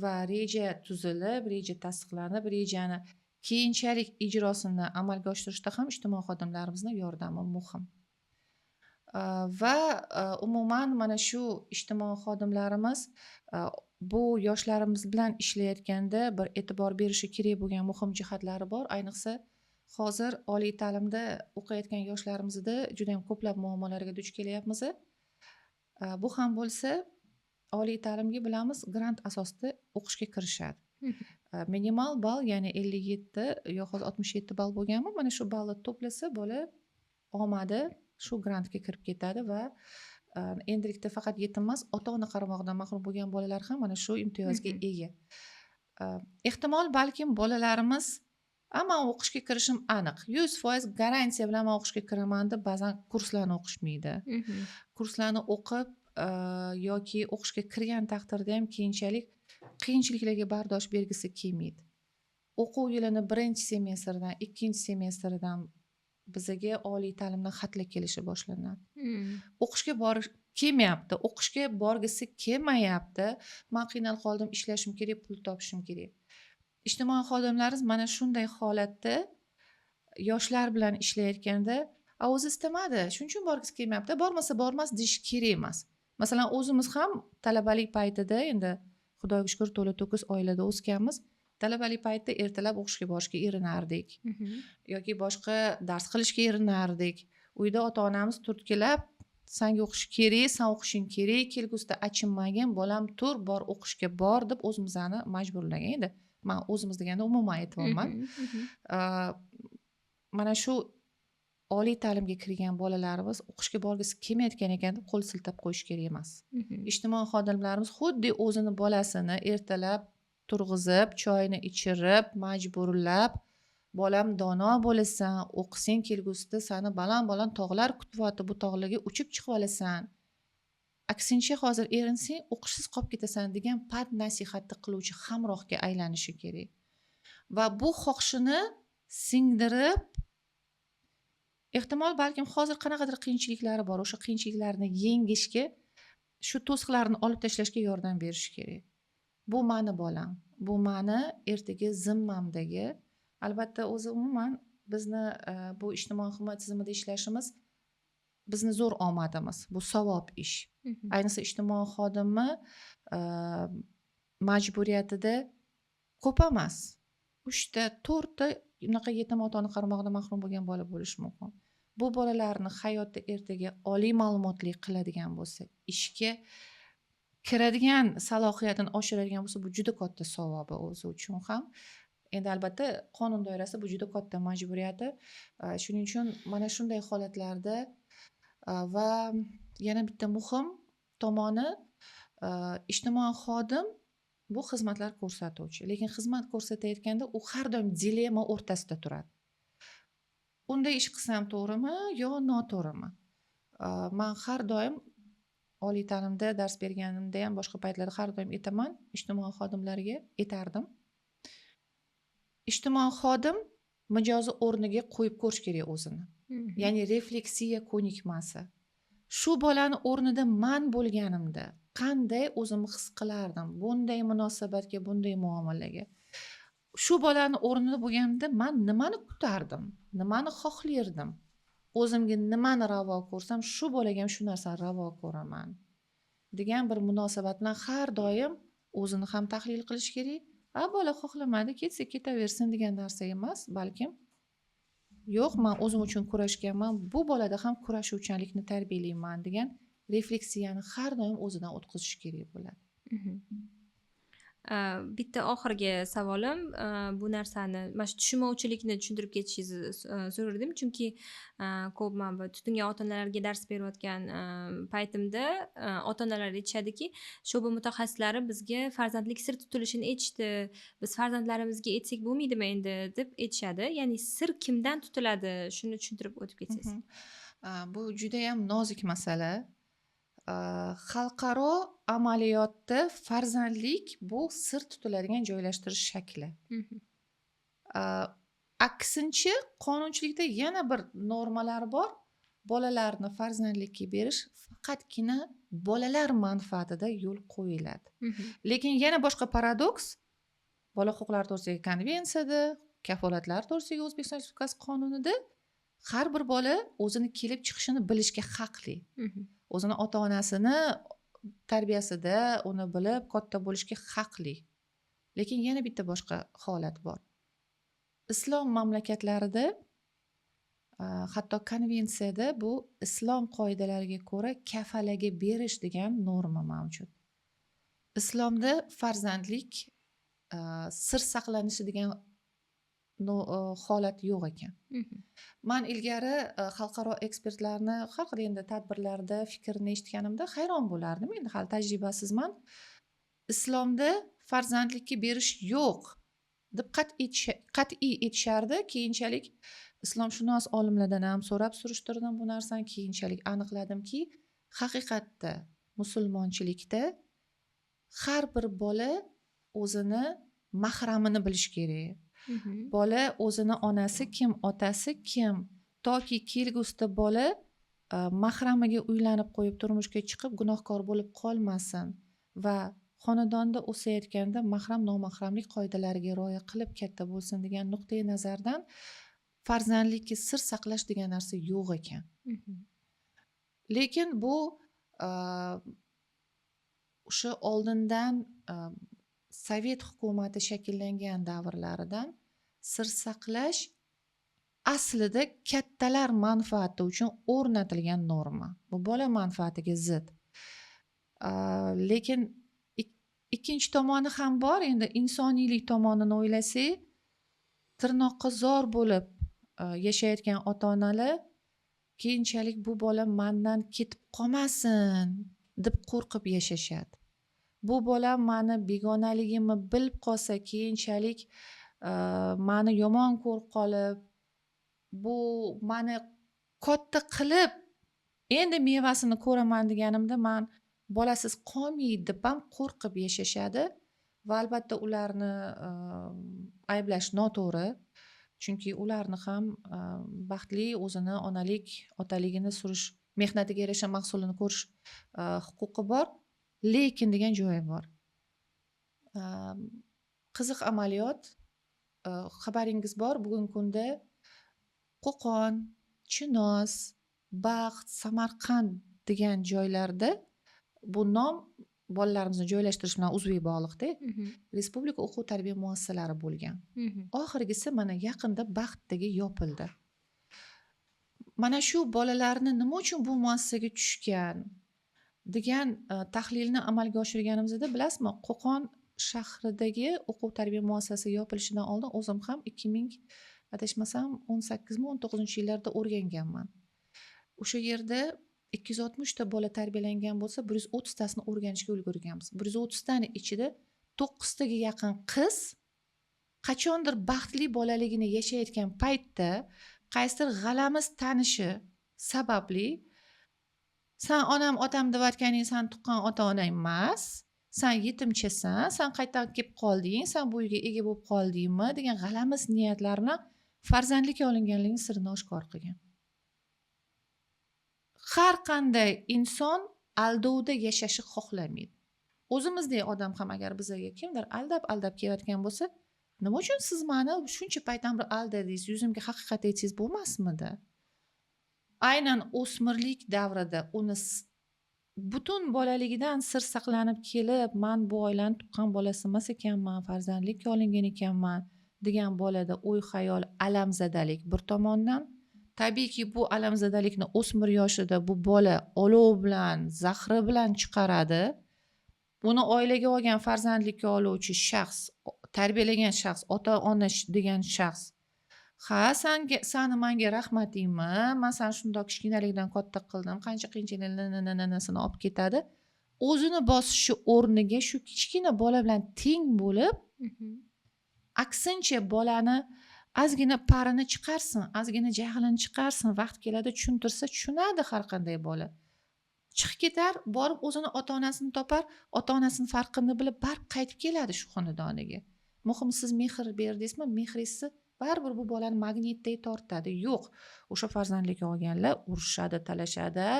va reja tuzilib, reja tasdiqlanib, rejani keyinchalik ijrosini amalga oshirishda ham ijtimoiy xodimlarimizning yordami muhim. Va umuman mana shu ijtimoiy xodimlarimiz bu yoshlarimiz bilan ishlayotganda bir e'tibor berishi kerak bo'lgan muhim jihatlari bor. Ayniqsa hozir oliy ta'limda o'qiyotgan yoshlarimizda juda ham ko'plab muammolarga duch kelyapmiz. Bu ham bo'lsa oliy ta'limga bilamiz grant asosida o'qishga kirishadi. Minimal ball, ya'ni 57 yo hozir 67 ball bo'lganmi, mana shu ballni to'plasa bola omadi shu grantga kirib ketadi va endilikda faqat yetim emas, ota-ona qaramog'idan mahrum bo'lgan bolalar ham mana shu imtiyozga ega. Ehtimol balkim bolalarimiz man o'qishga kirishim aniq, 100% garantiya bilan man o'qishga kiraman deb ba'zan kurslarni o'qishmaydi. Kurslarni o'qib yoki o'qishga kirgan taqdirda ham keyinchalik qiyinchiliklarga bardosh bergisi kelmaydi. O'quv yilini birinchi semestrdan, ikkinchi semestrdan bizaga oliy ta'limdan xatlar kelishi boshlanadi. O'qishga borish kelmayapti, o'qishga borgisi kelmayapti. Man qiynalib qoldim, ishlashim kerak, pul topishim kerak. Ijtimoiy xodimlarimiz mana shunday holatda yoshlar bilan ishlayotganda, a o'zi istamadi, shuning uchun borgisi kelmayapti, bormasa bormas deyish kerak emas. Masalan, o'zimiz ham talabalik paytida, endi Xudoga shukur to'la to'kis oilada o'sganmiz. Talabalik paytida ertalab o'qishga borishga erinardik yoki boshqa dars qilishga erinardik. Uyda ota-onamiz turtkilab, sanga o'qish kerak, san o'qishing kerak, kelgusida achinmagin, bolam tur, bor o'qishga bor deb o'zimizni majburlagan edi. Man o'zimiz deganda umuman aytyapman. Mana shu oliy ta'limga kirgan bolalarimiz o'qishga borgisi kelmayotgan ekan deb qo'l siltab qo'yish kerak emas. Ijtimoiy xodimlarimiz xuddi o'zini bolasini ertalab turg'izib, choyini ichirib, majburlab, bolam dono bo'lasan, o'qisang kelgusida sani baland-baland tog'lar kutyapti, bu tog'larga uchib chiqib olasan. Aksincha hozir erinsang o'qishsiz qolib ketasan degan pand nasihatni qiluvchi hamrohga aylanishi kerak. Va bu xohishini singdirib, ehtimol balkim hozir qanaqadir qiyinchiliklari bor, o'sha qiyinchiliklarni yengishga, shu to'siqlarni olib tashlashga yordam berish kerak. Bu mani bolam, bu mani ertaga zimmamdagi. Albatta o'zi umuman bizni bu ijtimoiy himoya tizimida ishlashimiz bizni zo'r omadimiz, bu savob ish. Ayniqsa ijtimoiy xodimni majburiyatida ko'p emas, 3 ta 4 ta unaqa yetim ota-ona qaramog'idan mahrum bo'lgan bola bo'lishi mumkin. Bu bolalarni hayotda ertaga oliy ma'lumotli qiladigan bo'lsa, ishga kiradigan salohiyatini oshiradigan bo'lsa, bu juda katta savobi o'zi uchun ham. Endi albatta qonun doirasida bu juda katta majburiyati. Shuning uchun mana shunday holatlarda va yana bitta muhim tomoni, ijtimoiy xodim bu xizmatlar ko'rsatuvchi, lekin xizmat ko'rsatayotganda u har doim dilemma o'rtasida turadi. Unday ish qilsam to'g'rimi yo noto'g'rimi? Man har doim oliy ta'limda dars berganimda ham, boshqa paytlarda har doim aytaman, ijtimoiy xodimlarga aytardim. Ijtimoiy xodim mijozi o'rniga qo'yib ko'rish kerak o'zini. Ya'ni refleksiya ko'nikmasi. Shu bolani o'rnida man bo'lganimda qanday o'zimni his qilardim bunday munosabatga, bunday muomalaga? Shu bolani o'rnida bo'lganimda man nimani kutardim, nimani xohlardim? O'zimga nimani ravo ko'rsam, shu bolaga ham shu narsani ravo ko'raman degan bir munosabat bilan har doim o'zini ham tahlil qilish kerak. A bola xohlamadi, ketsa ketaversin degan narsa emas, balkim yo'q, men o'zim uchun kurashganman, bu bolada ham kurashuvchanlikni tarbiyalayman degan refleksiyani har doim o'zidan o'tkazish kerak bo'ladi. Bitta oxirgi savolim, bu narsani, mana shu tushunmovchilikni tushuntirib ketishingizni so'radim, chunki ko'p man bu tutingan ota-onalarga dars berayotgan paytimda ota-onalar aytishadiki, shu'ba mutaxassislari bizga farzandlik sir tutilishini aytishdi, biz farzandlarimizga aytsak bo'lmaydimi endi deb aytishadi. Ya'ni sir kimdan tutiladi, shuni tushuntirib o'tib ketsangiz. Bu juda ham nozik masala. Xalqaro amaliyotda farzandlik bu sir tutiladigan joylashtirish shakli. Aksincha qonunchilikda yana bir normalar bor. Bolalarni farzandlikka berish faqatgina bolalar manfaatida yo'l qo'yiladi. Lekin yana boshqa paradoks, bola huquqlari to'g'risidagi konvensiyada, kafolatlar to'g'risidagi O'zbekiston Respublikasi qonunida har bir bola o'zini kelib chiqishini bilishga haqli. O'zini ota-onasini tarbiyasida uni bilib katta bo'lishga haqli. Lekin yana bitta boshqa holat bor. Islom mamlakatlarida, hatto konvensiyada bu islom qoidalariga ko'ra kafalaga berish degan norma mavjud. Islomda farzandlik sir saqlanishi degan holat yo'q ekan. Man ilgari xalqaro ekspertlarni har xil endi tadbirlarda fikrini eshitganimda hayron bo'lardim. Endi hali tajribasizman. Islomda farzandlikka berish yo'q deb qat'iy aytishardi. Keyinchalik islomshunos olimlardan ham so'rab surishtirdim bu narsani. Keyinchalik aniqladimki, haqiqatda musulmonchilikda har bir bola o'zini mahramini bilish kerak. Bola o'zini onasi kim, otasi kim, toki kelgusida bola mahramiga uylanib qo'yib turmushga chiqib gunohkor bo'lib qolmasin va xonadonda o'sayotganda mahram nomahramlik qoidalariga rioya qilib katta bo'lsin degan nuqtai nazardan farzandlikka sir saqlash degan narsa yo'q ekan. Lekin bu o'sha oldindan sovet hukumati shakllangan davrlaridan sir saqlash aslida kattalar manfaati uchun o'rnatilgan norma. Bu bola manfaatiga zid. Lekin ikkinchi tomoni ham bor. Endi insoniylik tomonini o'ylasak, tirnoqqa zor bo'lib yashayotgan ota-onalar keyinchalik bu bola mandan ketib qolmasin deb qo'rqib yashashadi. Bu bola mani begonaligimni bilib qolsa, keyinchalik mani yomon ko'rib qolib, bu mani katta qilib endi mevasini ko'raman deganimda man bolasiz qolmay deb ham qo'rqib yashashadi va albatta ularni ayblash noto'g'ri, chunki ularni ham baxtli o'zini onalik otaligini surish, mehnatiga yarasha mahsulini ko'rish huquqi bor, lekin degan joyi bor. Qiziq amaliyot, xabaringiz bor, bugungi kunda Qo'qon, Chinoz, Baxt, Samarqand degan joylarda bu nom bolalarimizni joylashtirish bilan uzviy bog'liqda respublika o'quv tarbiya muassasalari bo'lgan. Oxirgisi mana yaqinda Baxtdagi yopildi. Mana shu bolalarni nima uchun bu muassasaga tushgan degan tahlilni amalga oshirganimizda, bilasizmi, Qo'qon shahridagi o'quv tarbiya muassasasi yopilishidan oldin o'zim ham 2000 adashmasam 18mi 19 yillarda o'rganganman. O'sha yerda 260 ta bola tarbiyalangan bo'lsa, 130 tasini o'rganishga ulgurganmiz. 130 tani ichida 9 taga yaqin qiz qachondir baxtli bolaligini yashayotgan paytda qaysidir g'alamiz tanishi sababli san onam otam deyotganing san tuqqan ota onang emas, san yetimchasan, san qayerdan kelib qolding, san bu uyga ega bo'lib qoldingmi degan g'alamiz niyatlar bilan farzandlikka olinganligini sirini oshkor qilgan. Har qanday inson aldovda yashashni xohlamaydi. O'zimizdek odam ham agar bizga kimdir aldab aldab kelayotgan bo'lsa, nima uchun siz meni shuncha paytdan beri aldadingiz, yuzimga haqiqat aytsangiz bo'lmasmidi? Aynan o'smirlik davrida uni butun bolaligidan sir saqlanib kelib, man bu oilani tuqqan bolasi emas ekanman, farzandlikka olingan ekanman degan bolada o'y xayol alamzadalik bir tomondan, tabiiyki bu alamzadalikni o'smir yoshida bu bola olov bilan, zahri bilan chiqaradi. Uni oilaga olgan farzandlikka oluvchi shaxs, tarbiyalagan shaxs, ota-ona degan shaxs, ha, sani menga rahmatingmi, man sani shundoq kichkinalikdan katta qildim, qancha qiyinchiliklarni olib ketadi. O'zini bosishi o'rniga shu kichkina bola bilan teng bo'lib, aksincha bolani ozgina parini chiqarsin, ozgina jahlini chiqarsin, vaqt keladi tushuntirsa tushunadi har qanday bola. Chiqib ketar, borib o'zini ota-onasini topar, ota-onasini farqini bilib baribir qaytib keladi shu xonadoniga. Muhim siz mehr berdingizmi, mehringizni baribir bu bolani magnitday tortadi. Yo'q, o'sha farzandlikka olganlar urushadi, talashadi,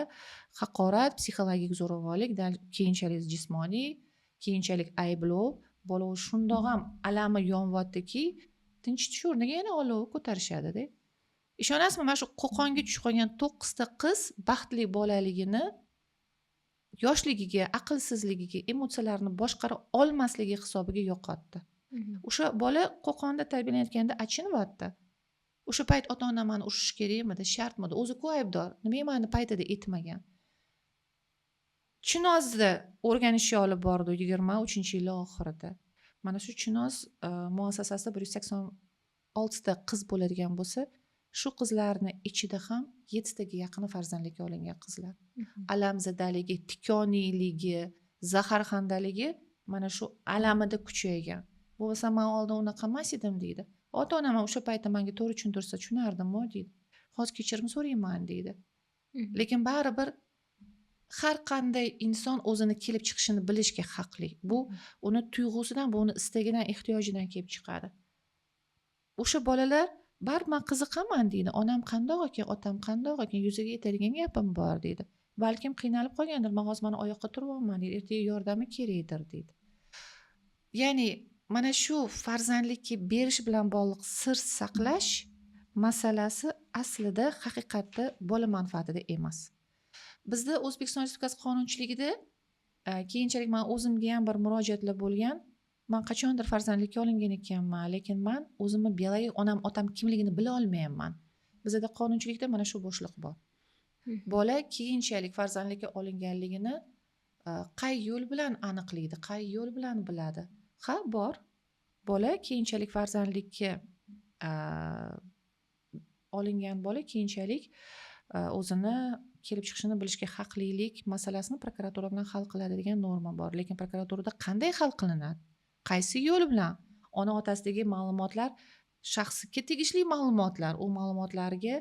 haqorat, psixologik zo'ravonlik, keyinchalik jismoniy, keyinchalik ayblov. Bola shundoq ham alami yonyaptiki, tinchitish o'rniga yana olov ko'tarishadi-da. Ishonasizmi, mana shu Qo'qonga tushib qolgan 9 ta qiz baxtli bolaligini yoshligiga, aqlsizligiga, emotsiyalarini boshqara olmasligi hisobiga yo'qotdi. O'sha bola Qo'qonda tarbiyalanayotganda achinyapti. O'sha payt ota-onam mani urishish kerakmidi, shartmidi? O'zi-ku aybdor. Nimaga mani paytida aytmagan? Chinozda o'rganishga olib bordi 23-yil oxirida. Mana shu Chinoz muassasasida 186 ta qiz bo'ladigan bo'lsa, shu qizlarni ichida ham 7 taga yaqini farzandlikka olingan qizlar. Alamzadaligi, tikoniyligi, zaharxandaligi mana shu alamida kuchaygan. Bo'lmasa men oldin unaqa emas edim deydi. Ota-onam o'sha paytda menga to'g'ri tushuntirsa tushunardim-ku deydi. Hozir kechirim so'rayman deydi. Lekin baribir har qanday inson o'zini kelib chiqishini bilishga haqli. Bu uni tuyg'usidan, bu uni istagidan, ehtiyojidan kelib chiqadi. O'sha bolalar baribir man qiziqaman deydi, onam qandoq ekan, otam qandoq ekan, yuziga aytadigan gapim bor deydi. Balkim qiynalib qolgandir, man hozir mana oyoqqa turyapman deydi, ertaga yordami kerakdir deydi. Ya'ni mana shu farzandlikka berish bilan bog'liq sir saqlash masalasi aslida haqiqatda bola manfaatida emas. Bizda O'zbekiston Respublikasi qonunchiligida keyinchalik man o'zimga ham bir murojaatlar bo'lgan. Man qachondir farzandlikka olingan ekanman, lekin man o'zimni biologik onam, otam kimligini bila olmayapman. Bizda qonunchilikda mana shu bo'shliq bor. Bola keyinchalik farzandlikka olinganligini qay yo'l bilan aniqlaydi, qay yo'l bilan biladi? Ha, bor. Bola keyinchalik farzandlikka olingan bola keyinchalik o'zini kelib chiqishini bilishga haqlilik masalasini prokuratura bilan hal qiladi degan norma bor. Lekin prokuraturada qanday hal qilinadi? Qaysi yo'l bilan? Ona otasidagi ma'lumotlar shaxsga tegishli ma'lumotlar, u ma'lumotlarga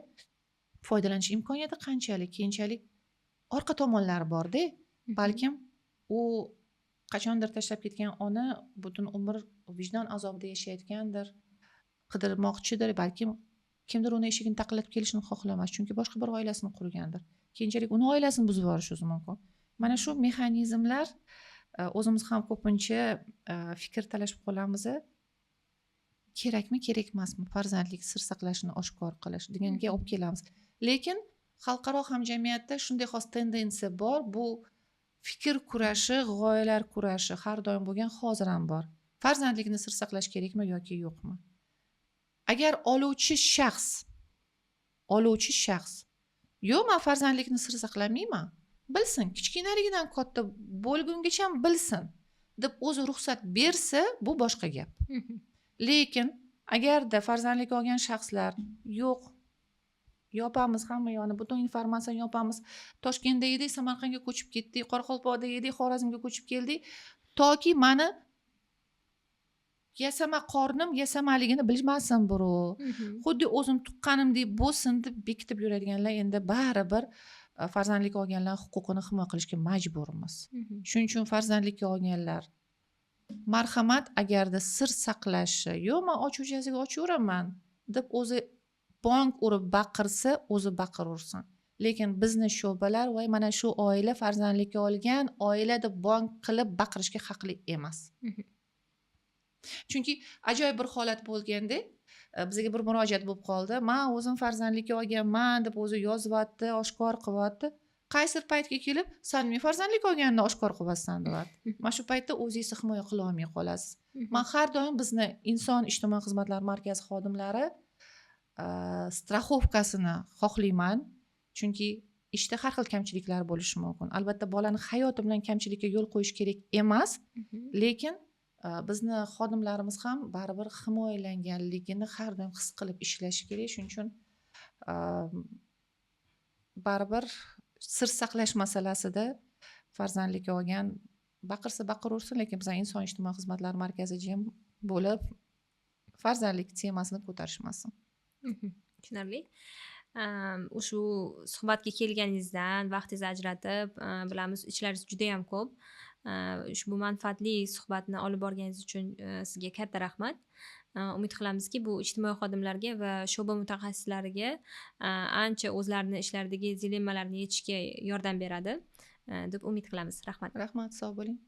foydalanish imkoniyati qanchalik? Keyinchalik orqa tomonlari borda. Balkim u qachondir tashlab ketgan ona butun umr vijdon azobida yashayotgandir, qidirmoqchidir, balkim kimdir uni eshigini taqillatib kelishini xohlamas, chunki boshqa bir oilasini qurgandir. Keyinchalik uni oilasini buzib yuborishi mumkin. Mana shu mexanizmlar o'zimiz ham ko'pincha fikr talashib qolamiz. Kerakmi, kerak emasmi farzandlik sir saqlashini oshkor qilish deganga olib kelamiz. Lekin xalqaro hamjamiyatda shunday xos tendensiya bor. Bu fikr kurashi, g'oyalar kurashi har doim bo'lgan, hozir ham bor. Farzandlikni sir saqlash kerakmi yoki yo'qmi? Agar oluvchi shaxs yo'q, man farzandlikni sir saqlamayman, bilsin, kichkinaligidan katta bo'lgungacha bilsin deb o'zi ruxsat bersa, bu boshqa gap. Lekin agarda farzandlik olgan shaxslar yo'q, yopamiz hamma yoqni, butun informatsiyani yopamiz, Toshkentda edik, Samarqandga ko'chib ketdik, Qoraqalpoqda edik, Xorazmga ko'chib keldik, toki mani yasama qornim yasamaligini bilmasin birov, xuddi o'zim tuqqanimdek bo'lsin deb bekitib yuradiganlar, endi baribir farzandlik olganlar huquqini himoya qilishga majburmiz. Shuning uchun farzandlikka olganlar, marhamat, agarda sir saqlashi yo'q, man ochuchasiga ochaveraman deb o'zi bong urib baqirsa, o'zi baqiraversin, lekin bizni sho'balar voy mana shu oila farzandlikka olgan oila deb bong qilib baqirishga haqli emas. Chunki ajoyib bir holat bo'lganda, bizga bir murojaat bo'lib qoldi. Man o'zim farzandlikka olganman deb o'zi yozyapti, oshkor qilyapti. Qaysi paytga kelib, san men farzandlik olganini oshkor qilyapsan deyapti. Mana shu paytda o'zingizni himoya qilolmay qolasiz. Man har doim bizni inson ijtimoiy xizmatlar markazi xodimlari страховка sini xohlayman, chunki ishda har xil kamchiliklar bo'lishi mumkin. Albatta, bolani hayoti bilan kamchilikka yo'l qo'yish kerak emas, lekin bizni xodimlarimiz ham baribir himoyalanganligini har doim his qilib ishlashi kerak. Shuning uchun baribir sir saqlash masalasida farzandlikka olgan baqirsa baqiraversin, lekin bizani inson ijtimoiy xizmatlar markazi jim bo'lib farzandlik temasini ko'tarishmasin. Tushunarli. Ushbu suhbatga kelganingizdan vaqtingizni ajratib, bilamiz, ishlaringiz judayam ko'p, ushbu manfaatli suhbatni olib borganingiz uchun sizga katta rahmat. Umid qilamizki, bu ijtimoiy xodimlarga va sho'ba mutaxassislariga ancha o'zlarini ishlaridagi dilemmalarni yechishga yordam beradi deb umid qilamiz. Rahmat. Rahmat, sog' bo'ling.